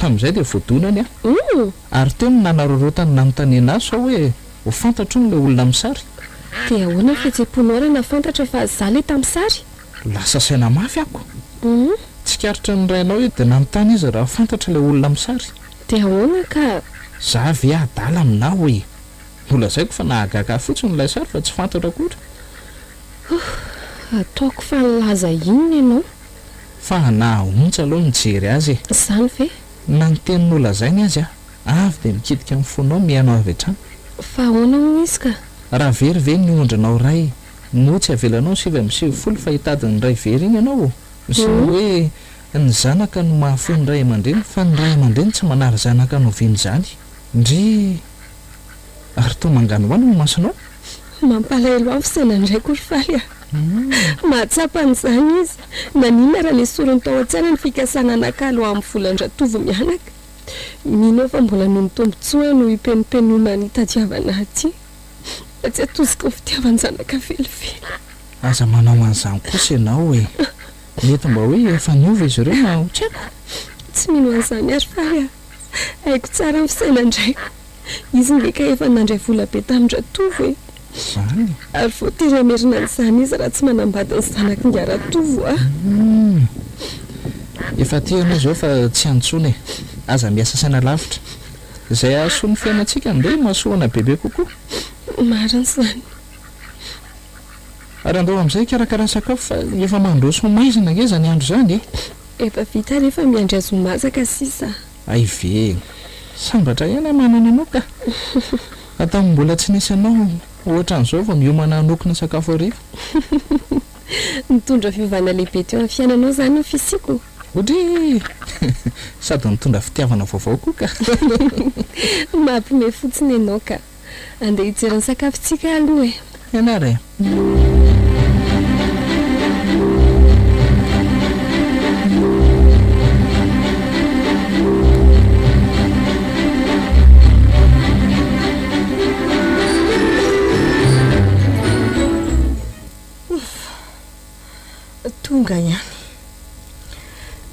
Tamin'izay dia voadonany aho. Ary teo no nanararaotany nanontaniana azy sao hoe ho fantatro hono ilay olona amin'ny sary. Dia ahoana ny fihetsem-ponao raha nahafantatra fa za ilay tamin'ny sary? Lasa saina mafy ako. Tsikaritry ny rainao io dia nanontany izy raha fantatra ilay olona amin'ny sary. Dia ahoana ka? Za ve adala aminao e? Nolazaiko fa nahagaga ahy fotsiny ilay sary fa tsy fantatra akory. Ouh! Ataoko fa nilaza inona ianao? Fa nahaontsa aloha nijery azy e! Izany ve? Na ny teny nolazainy azy aho, avy dia mikitika amin'ny fonao mihaino avy hatrany. Fa ahoana hono izy ka? Raha very ve ny ondrinao iray, moa tsy avelanao ny 99 fa hitady ny iray very iny ianao? Sy ny hoe ny zanaka no mahafoy ny ray aman-dreny fa ny ray aman-dreny tsy manary zanaka noviana izany. Ndry! Ary toa manganohano ny masonao? Mampalahelo ahy ny fisainandraiko ry Faly a! Mahatsapa an'izany izy. Naninona raha nesoriny tao an-tsaina ny fikasana hanakalo amin'ny volan-dRatovo mianaka? Mino aho fa mbola noho ny tombontsoa no ipenimpenona nitadiavana ahy aty, fa tsy atosiky ny fitiavan-janaka velively. Aza manao an'izany kosa ianao e! Mety mba hoe efa niova izy ireo na tsy haiko. Tsy mino an'izany aho ry Faly a! Haiko tsara ny fisainan-draiko. Izy nge ka efa nandray vola be tamin-dRatovo e! Izany? Ary voatery hamerina an'izany izy raha tsy manambady ny zanak'ingahy Ratovo a! Humm! Efa aty ianao izao fa tsy any intsony e! Aza miasa saina lavitra. Izay hahasoa ny fiainantsika ndeha himasohana bebe kokoa. Marina izany. Ary andao amin'izay hikarakara sakafo fa efa mandroso ho maizina ange izany andro izany e! Efa vita ary efa miandry azy ho masaka sisa. Hay ve e! Sambatra ihany aho manana anao ka! Fa tamin'ny mbola tsy nisy anao ohatran'izao vao miomana hanokona sakafo hariva. Nitondra fiovana lehibe teo amin'ny fiainanao izany ny fisiako? Odryy! Sady nitondra fitiavana vaovao koa ka! Mampime fotsiny ianao ka! Andeha hijery ny sakafontsika aloha e! Eny ary e! Ouf! Tonga ihany.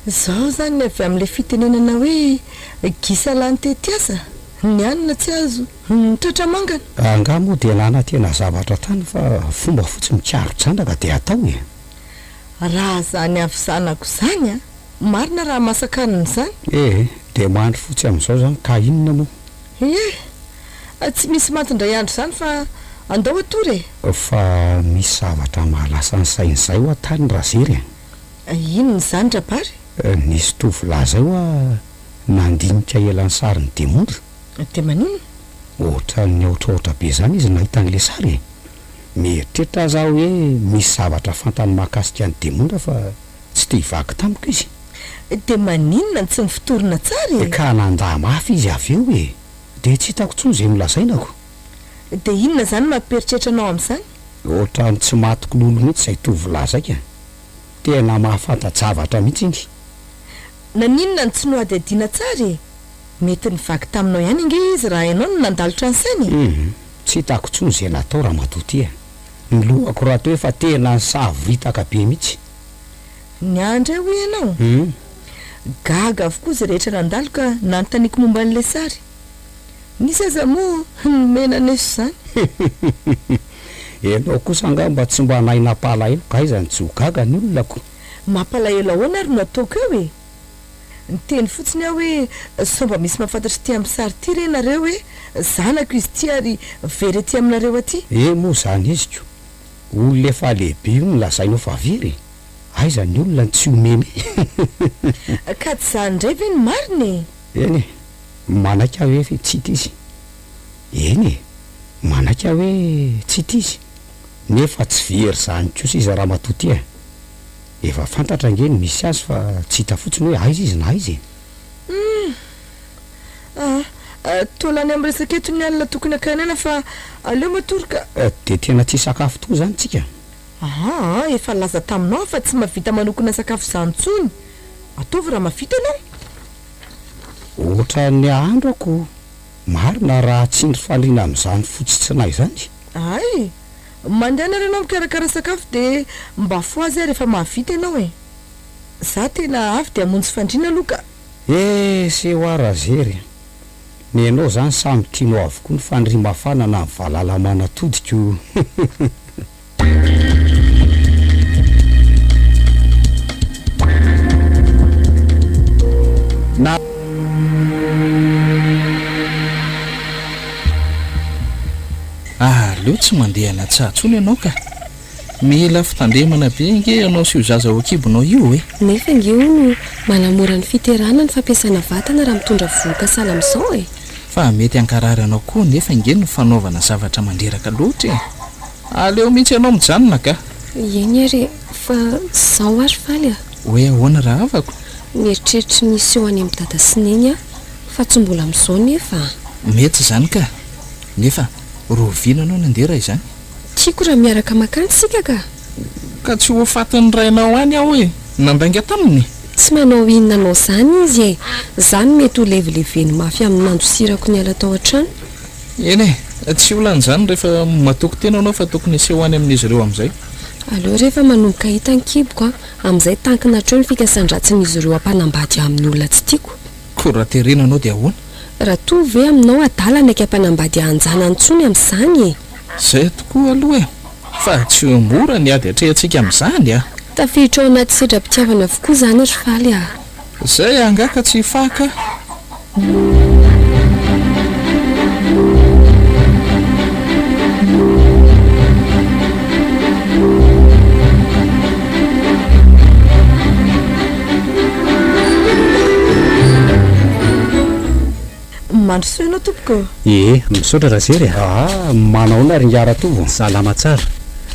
Izao izany ny avy amin'ilay fitenenana hoe gisa lany tetiasa, ny hanina tsy azo, ny tratra mangana. Angaha moa dia nanantena zavatra tany fa fomba fotsiny mikaro-janaka dia atao e! Raha izany avy zanako izany an! Marina raha masaka-hanina izany? Ee, dia mandry fotsy amin'izao izany ka inona moa? Ie! Tsy misy maty indray andro izany fa andao hatory e! Fa misy zavatra mahalasa ny sain'izay hoa tany Razery a! Inona izany Rabary? Nisy tovolahy izay hoa nandinika ela ny sarin'i Demondra. Dia maninona? Ohatran'ny nihaotraotra be izany izy nahita an'ilay sary e! Mieritreritra aza aho hoe misy zavatra fantany mahakasika an'i Demondra fa tsy te hivaky tamiko izy. Dia maninona no tsy nifotorina tsara e? Ka nandà mafy izy avy eo e! Dia tsy hitako intsony izay nolazainako. Dia inona izany no mampieritreritra anao amin'izany? Ohatran'ny tsy matoky lolo mihitsy izay tovolahy izay ka! Tena mahafanta-javatra mihitsy iny. Naninona no tsy nohadihadiana tsara e? Mety nivaky taminao ihany ange izy raha ianao no nandalotra ny sainy e! Hum, tsy hitako intsony izay natao ramatoa ty a! Ny lohako rahateo efa tena nisavoritaka be mihitsy. Ny ahy indray hoy ianao? Hum. Gaga avokoa izay rehetra nandalo ka nanontaniako momba an'ilay sary. Nisy aza moa nomena neso izany. Ianao kosa angamba tsy mba nahay nampalahelo ka aiza no tsy ho gaga ny olona ko. Mampalahelo ahoana ary no ataoko eo e? Niteny fotsiny aho hoe sao mba misy mahafantatra ity amin'ny sary ity re nareo hoe zanako izy ity ary very aty aminareo aty. Eh moa izany izy ko! Olona efa lehibe io no lazainao fa very e! Aiza ny olona no tsy ho meme? Ka tsy izany indray ve no marina e? Eny e! Manaiky aho hoe tsy hita izy. Eny e! Manaiky aho hoe tsy hita izy. Nefa tsy very izany kosa izy ramatoa ity e! Efa fantatra ange ny misy azy fa tsy hita fotsiny hoe aiza izy na aiza e! Humm! Ah! Toa lany amin'ny resaka eto ny alina tokony hakana aina fa aleo matory ka. Dia tena tsy hisakafo tokoa izany tsika? Aa, efa nilaza taminao aho fa tsy mahavita manokana sakafo izany intsony. Ataovy raha mahavita ianao. Ohatran'ny ahandro ako marina raha tsindry fandriana amin'izany fotsy tsinay izany. Hay! Mandehana ary ianao mikarakara sakafo dia mba fohazy aho rehefa mahavita ianao e! Za tena avy dia hamonjy fandriana aloha ka. Eh! Seho Razery a! Ny anao zany samy tianao avokoa ny fandriam-bafana na ny valala aman'atody ko! Na. Aleo tsy mandeha any an-tsaha intsony ianao ka! Mila fitandremana be ange ianao sy io zaza ao an-kibonao io e! Nefa ange hono manamora ny fiterahana ny fampiasana vatana raha mitondra vohoka sahala amin'izao e! Fa mety hankarary anao koa nefa ange ny fanaovana zavatra mandreraka loatra e! Aleo mihitsy ianao mijanona ka! Eny ary e! Fa zao ary Faly a! Hoe ahoana rahavako? Mieritreritra ny hiseho any amin'i Dada sy Neny aho fa tsy mbola amin'izao nefa a! Mety izany ka! Nefa roviana ianao nandeha raha izany? Tiako raha miaraka makany isika ka! Ka tsy ho fatin'ny rainao any aho e! Nandainga taminy? Tsy manao inona anao izany izy e! Za no mety ho levileveny mafy amin'ny nandosirako niala tao an-trano. Eny e! Tsy olana izany rehefa matoky tena ianao fa tokony hiseho any amin'izy ireo amin'izay. Aleo rehefa manomboka hita ny kiboko an! Amin'izay tankina hatreo ny fikasan-dratsin'izy ireo hampanambady ahy amin'ny olona tsy tiako. Koa raha terena anao dia ahoana? Raha toa ve aminao adala hanaiky hampanambady ahy an-janany intsony amin'izany e! Izay tokoa aloha e! Fa tsy ho mora ny ady atrehantsika amin'izany a! Tafiditra ao anaty sedram-pitiavana avokoa izany ry Faly a! Izay angaha ka tsy hifaka? Mandrosoa ianao tompoko ô. Ee, misaotra Razery a! Aa, manahoana ry ingahy Ratovo? Salama tsara.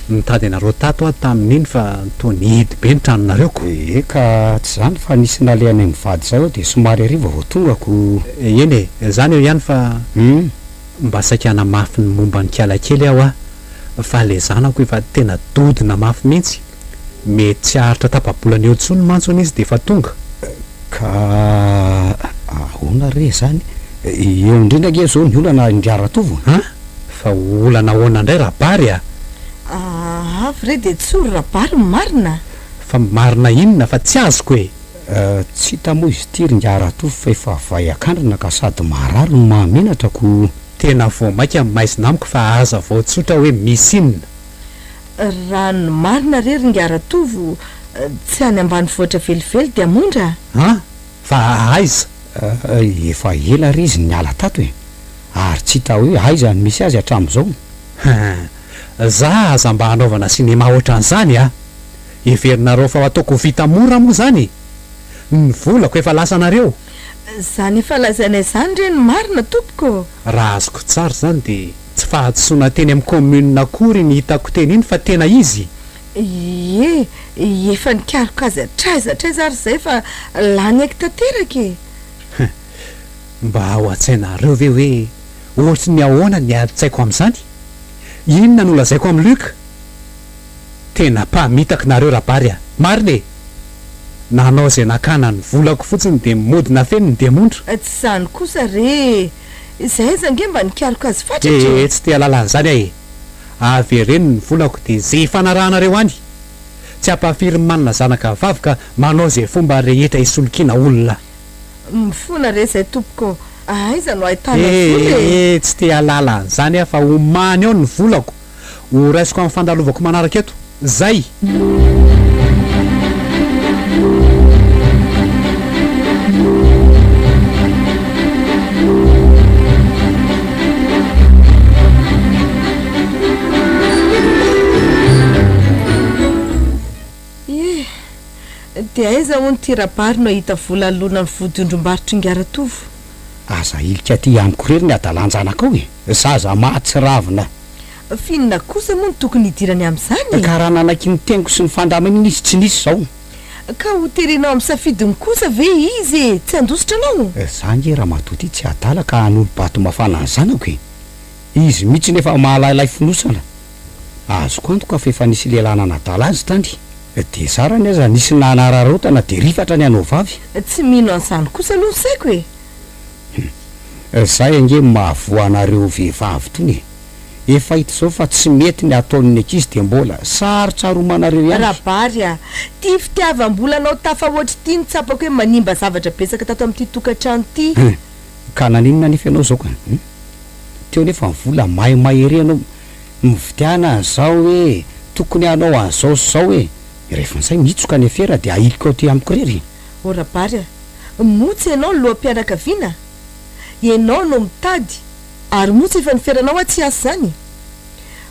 Nitady anareo tato aho tamin'iny fa toa nihidy be ny tranonareo ko. Ee, ka tsy izany fa nisy nalehanay mivady izay aho dia somary hariva vao tonga ko. Eny e, izany eo ihany fa mba saika hanamafy ny momba an'i Kialakely aho a, fa ilay zanako efa tena dodona mafy mihitsy. Mety tsy haharitra tapa-bolana eo intsony mantsy hono izy dia efa tonga. Ka ahoana re izany? Eo indrindra ange izao ny olana ingahy Ratovo a! An? Fa olana ahoana indray Rabary a? Avy re dia tsory Rabary ny marina. Fa marina inona fa tsy azoko e! Tsy hita moa izy ity ry ingahy Ratovo fa efa vay an-kandrina ka sady marary no mahamenatra ko. Tena vao mainka maizina amiko fa hazavao tsotra hoe misy inona? Raha ny marina re ry ingahy Ratovo tsy any ambanivohitra velively Diamondra a! An! Fa aiza? Efa ela re izy niala tato e! Ary tsy hita hoe aiza no misy azy hatramin'izao. Hein! Za aza mba hanaovana cinéma ohatran'izany a! Heverinareo fa ataoko ho vita mora moa izany? Ny volako efa lasanareo. Izany efa lazainay izany re no marina tompoko ô! Raha azoko tsara izany dia tsy fahadisoana teny amin'ny commune akory iny hitako teny iny fa tena izy? Ie, efa nikaroka azy hatraiza hatraiza ary izay fa lany aiky tanteraka e! Hein! Mba ao an-tsainareo ve hoe ohatry ny ahoana ny adin-tsaiko amin'izany? Inona no lazaiko amin'i Luc? Tena mpamitaka nareo Rabary a! Marina e! Nanao izay nakana ny volako fotsiny dia mody nafeniny diamondra. Tsy izany kosa re e! Izay aiza ange mba nikaroka azy fatratra e! Ee, tsy te hahalala an'izany aho e! Avereno ny volako dia izay ifanarahanareo any! Tsy ampahafirin'ny manana zanaka vavy ka manao izay fomba rehetra hisolokiana olona. Mifona re izay tompoko ô! Aiza no ahitana vola e? Ee, tsy te hahalala an'izany aho fa omany ao ny volako! Ho raisiko amin'ny fandalovako manaraka eto. Zay! Ie! Dia aiza hono ity Rabary no hahita vola hanoloana ny vodiondrim-barotr'ingahy Ratovo? Aza ahilika aty amiko irery ny hadalan-janakao e! Zaza mahatsiravina! F'inona kosa moa no tokony hidirany amin'izany e? Ka raha nanaiky ny teniko sy ny fandaminana izy tsy nisy izao. Ka ho terenao amin'ny safidiny kosa ve izy e! Tsy handositra anao? Za ange ramatoa ty tsy adala ka hanolo-bato mafana ny zanako e! Izy mihitsy nefa mahalahilahy fonosana. Azoko antoka fa efa nisy lehilahy nanadala azy tany. Dia zarany aza nisy nanararaotana dia rifatra ny anao vavy. Tsy mino an'izany kosa aloha ny saiko e! Hum. Zay ange mahavoa anareo vehivavy tony e! Efa hita izao fa tsy mety ny ataon'ny ankizy dia mbola sarotsaromanareo ihany. Rabary a! Ty fitiavam-bolanao tafahoatra ity no tsapako hoe manimba zavatra betsaka tato amin'ity tokantrano ity. Hum. Ka naninona anefa ianao izao ka? Hum. Teo nefa ny vola maimay ery ianao mividiana an'izao hoe, tokony hanao an'izao sy izao hoe. Rehefa izay mihitsoka ny afera dia ahiliko aty amiko irery. O Rabary a! Moa tsy ianao no loham-pianakaviana? Ianao no mitady ary moa tsy efa niferanao aho tsy hiasa izany?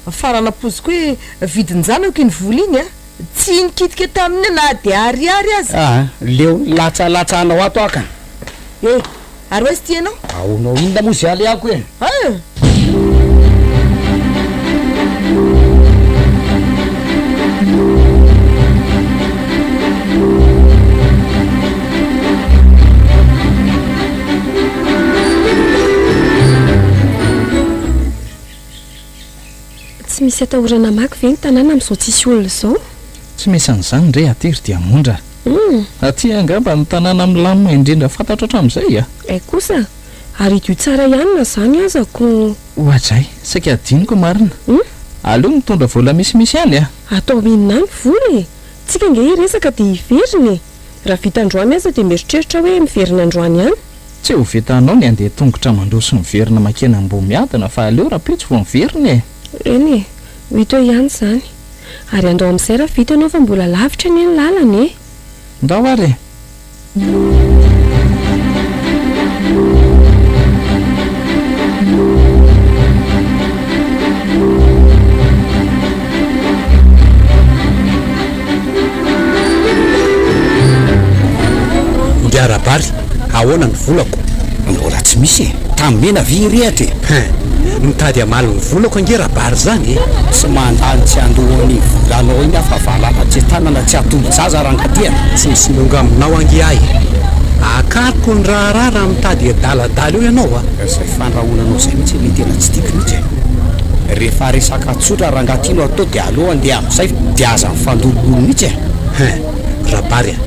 Fa raha nampoiziko hoe vidin-janako iny vola iny a! Tsy nikitika taminy na dia ariary aza. Aa! Leo latsalatsa anao ato aho ka! E! Ary ho aiza ity ianao? Ahoanao inona moa izay alehako e? Aa! Tsy misy atahorana hamaky ve ny tanàna amin'izao tsisy olona izao? Tsy misy an'izany re aty ry Diamondra. Aty angamba ny tanàna milamina indrindra fantatro hatramin'izay a! Hay kosa! Ary hidio tsara ihany na izany aza ko. Oadray, saika hadinoko marina. Aleo mitondra vola misimisy ihany a! Atao inona any vola e! Tsika ange hiresaka dia hiverina e! Raha vita androany aza dia mieritreritra hoe miverina androany ihany. Tsy ho vitanao ny handeha tongotra mandroso miverina mankeny Ambohimiadana fa aleo rahampitso vao miverina e! Eny e! Ho hita eo ihany izany. Ary andao amin'izay raha vita ianao fa mbola lavitra anie ny lalana e! Ndao ary e! Ingahy Rabary, ahoana ny volako? Mbola tsy misy e! Tany mena ve hirehatra e? Hein! Mitady hamaly ny volako ange Rabary izany e! Tsy mandany tsy handoa an'iny volanao iny aho fa valala tsy tanana tsy atolo-jaza rangahy a! Tsy misy monga aminao ange aho e! Akariko ny raharaha raha mitady hiadaladala eo ianao a! Izay fandrahonanao izay mihitsy ilay tena tsy tiako mihitsy e! Rehefa resaka tsotra rangahy ty no atao dia aleo andeha amin'izay dia aza mifandolololo mihitsy e! Hein! Rabary a!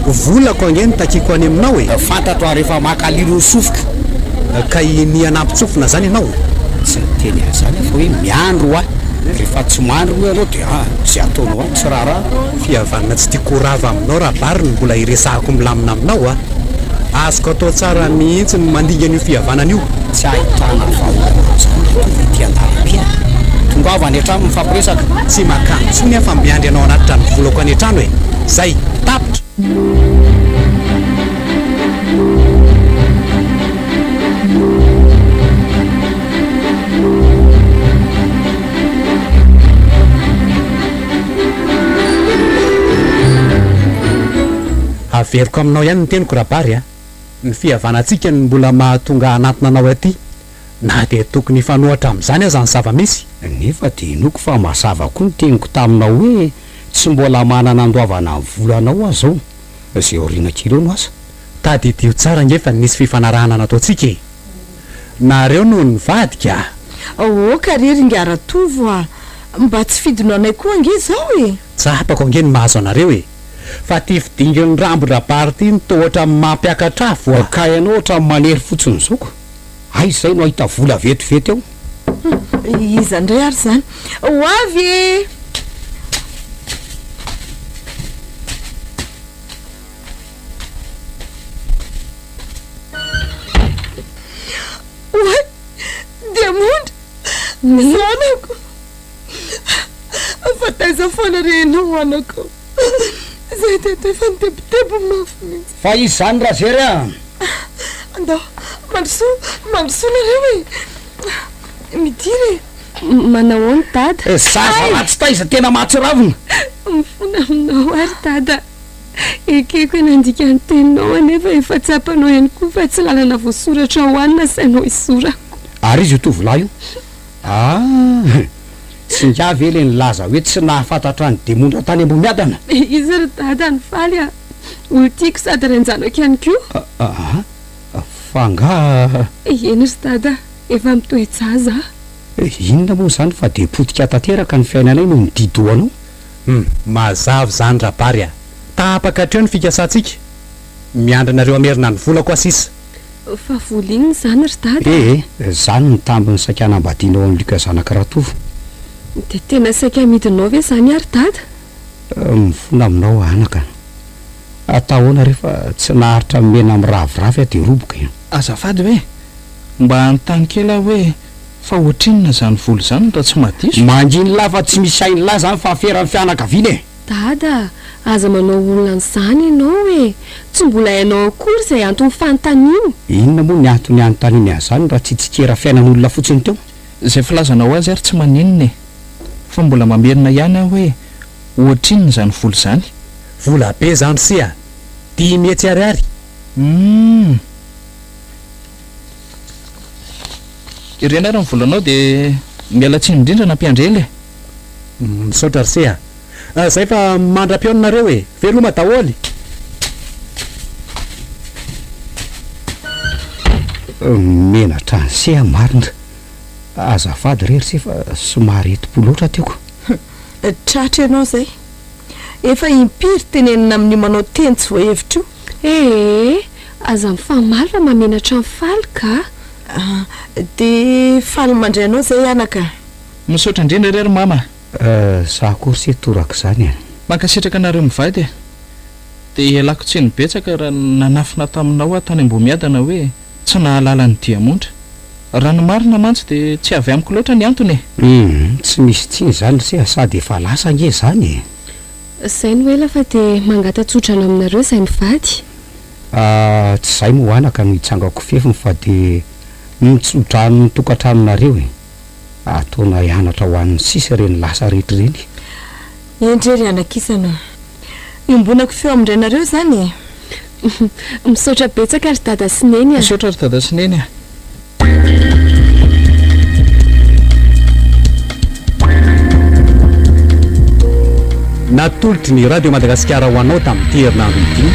Volako ange no takiako any aminao e! Fantatro ary efa maka alilo ny sofiko. Ka hinia hanampin-tsofina izany ianao? Tsy niteny an'izany aho fa hoe miandry ho ahy. Rehefa tsy mandry moa ianao dia ah, izay ataonao any tsy raharaha. Fihavanana tsy tiako ho rava aminao Rabary no mbola iresahako milamina aminao a! Azoko atao tsara mihitsy ny mandingana io fihavanana io. Tsy ahitana vahaolana amin'izany ry tonga ety an-dalambe a! Tongava any an-trano mifampiresaka. Tsy makany intsony aho fa miandry anao hanatitra ny volako any an-trano e! Zay! Tapitra! Averiko aminao ihany ny teniko Rabary a! Ny fihavanantsika no mbola mahatonga hanantona anao aty, na dia tokony hifanohatra amin'izany aza ny zava-misy. Nefa dia inoako fa mazava koa ny teniko taminao hoe tsy mbola manana andoavana ny volanao aho izao, izay aoriana kely eo no asa. Tadidio tsara ange fa nisy fifanarahana nataontsika e! Nareo no nivadika a! Aoka re ry ingahy Ratovo a! Mba tsy fidino anay koa ange izao e! Tsapako ange ny mahazo anareo e! Fa ty fidingin'ny rambo-drabary ty no toa ohatran'ny mampiakatra afo a! Ka ianao ohatran'ny manery fotsiny izao ko! Aiza izay no hahita vola vetivety eo? Iza indray ary izany? Ho avy e! Oay! Diamondra! Zanako! Fa taiza foana re ianao anako? Izay teto efa nitebiteby mafy mihitsy. Fa iza izany Razery a? Andao, mandrosoa, mandrosoa nareo e! Midira e! Manahoana Dada? Zaza ratsy taiza tena mahatsiravina. Mifona aminao ary Dada. Ekeko hoe nandika ny teninao anefa efa tsapanao ihany koa fa tsy lalana voasoratra ho ahy no nasainao hisorako. Ary iza io tovolahy io? Ah! Tsy ingahy ve le nilaza hoe tsy nahafantatra an'i Demondra tany Ambohimiadana? Izy ry dada ny faly a! Olon-tiako sady rain-janako ihany koa. Aa! Fa angaha. Eny ry dada, efa mitoe-jaza aho. Inona moa izany fa dia potika tanteraka ny fiainanay noho ny di-dohanao? Hum, mazava izany Rabary a! Tapaka hatreo ny fikasantsika. Miandry anareo hamerina ny volako aho sisa. Fa vola inona izany ry dada a? Ee, izany ny tambin'ny saika hanambadianao an'i Luc zanak'i Ratovo. Dia tena saika hamidinao ve izany aho ry dada? Mifona aminao aho anaka. Atao ahoana re fa tsy naharitra mena miraviravy aho dia roboka e. Azafady hoe, mba hanontany kely aho hoe fa ohatrinona izany vola izany raha tsy mahadiso? Manginy lahy fa tsy misy hain'lah izany fa aferan'ny fianakaviana e! Dada a! Aza manao olona an'izany ianao e! Tsy mbola hainao akory izay anton'ny fanontaniany. Inona moa ny antony hanontaniany an'izany raha tsy hitsikera fiainan'olona fotsiny teo? Izay filazanao azy ary tsy maninona e! Fa mbola mamerina ihany aho hoe ohatrinona izany vola izany? Vola be izany se a! 500 ariary! Humm! Ireny ary ny volanao dia miala tsiny indrindra nampiandry ela e! Misaotra ry se a! Zay fa mandra-pihaona nareo e! Veloma daholo! Menatra an'se aho marina. Azafady re ry se fa somary enti-po loatra teo ko. Tratra ianao izay. Efa impiry tenenina amin'io manao teny tsy voahevitra io. Ee, aza mifamaly fa mahamenatra ny faly ka. Dia faly mandray anao izay anaka. Misaotra indrindra re ry mama. Za koa ry se torak'izany e. Mankasitraka anareo mivady e. Dia ialako tsiny betsaka raha nanafina taminao aho tany Ambohimiadana hoe tsy nahalala an'i Diamondra. Raha ny marina mantsy dia tsy avy amiko loatra ny antony e. Humm, tsy misy tsiny izany ry se a, sady efa lasa ange izany e. Izay no ela fa dia mangata-tsodrano aminareo izahay mivady. Ah, tsy izay moa anaka no hitsangako fefiny fa dia mitso-drano ny tokantranonareo e. Ataonay anatra ho an'ny sisa ireny lasa rehetra ireny. Endre ry anakisana. Iombonako feo amin-drainareo izany e! Misaotra betsaka ry dada sy neny a! Misaotra ry dada sy neny a! Natolotry ny Radio Madagasikara ho anao tamin'ity herinandro ity.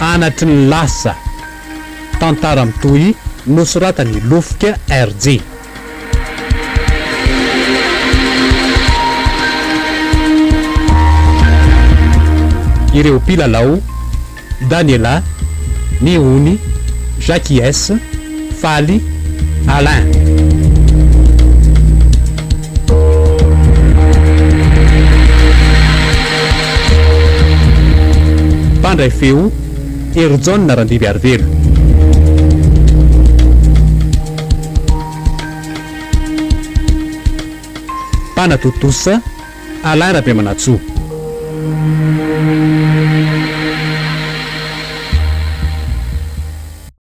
Anatry ny lasa, tantara mitohy nosoratan'i Lofika RJ. Ireo mpilalao, Daniela, Nihony, Jacques, Faly, Alain. Mpandray feo, Herijaona Randimbiarivelo. Mpanatontosa, Alain Rabemanantsoa.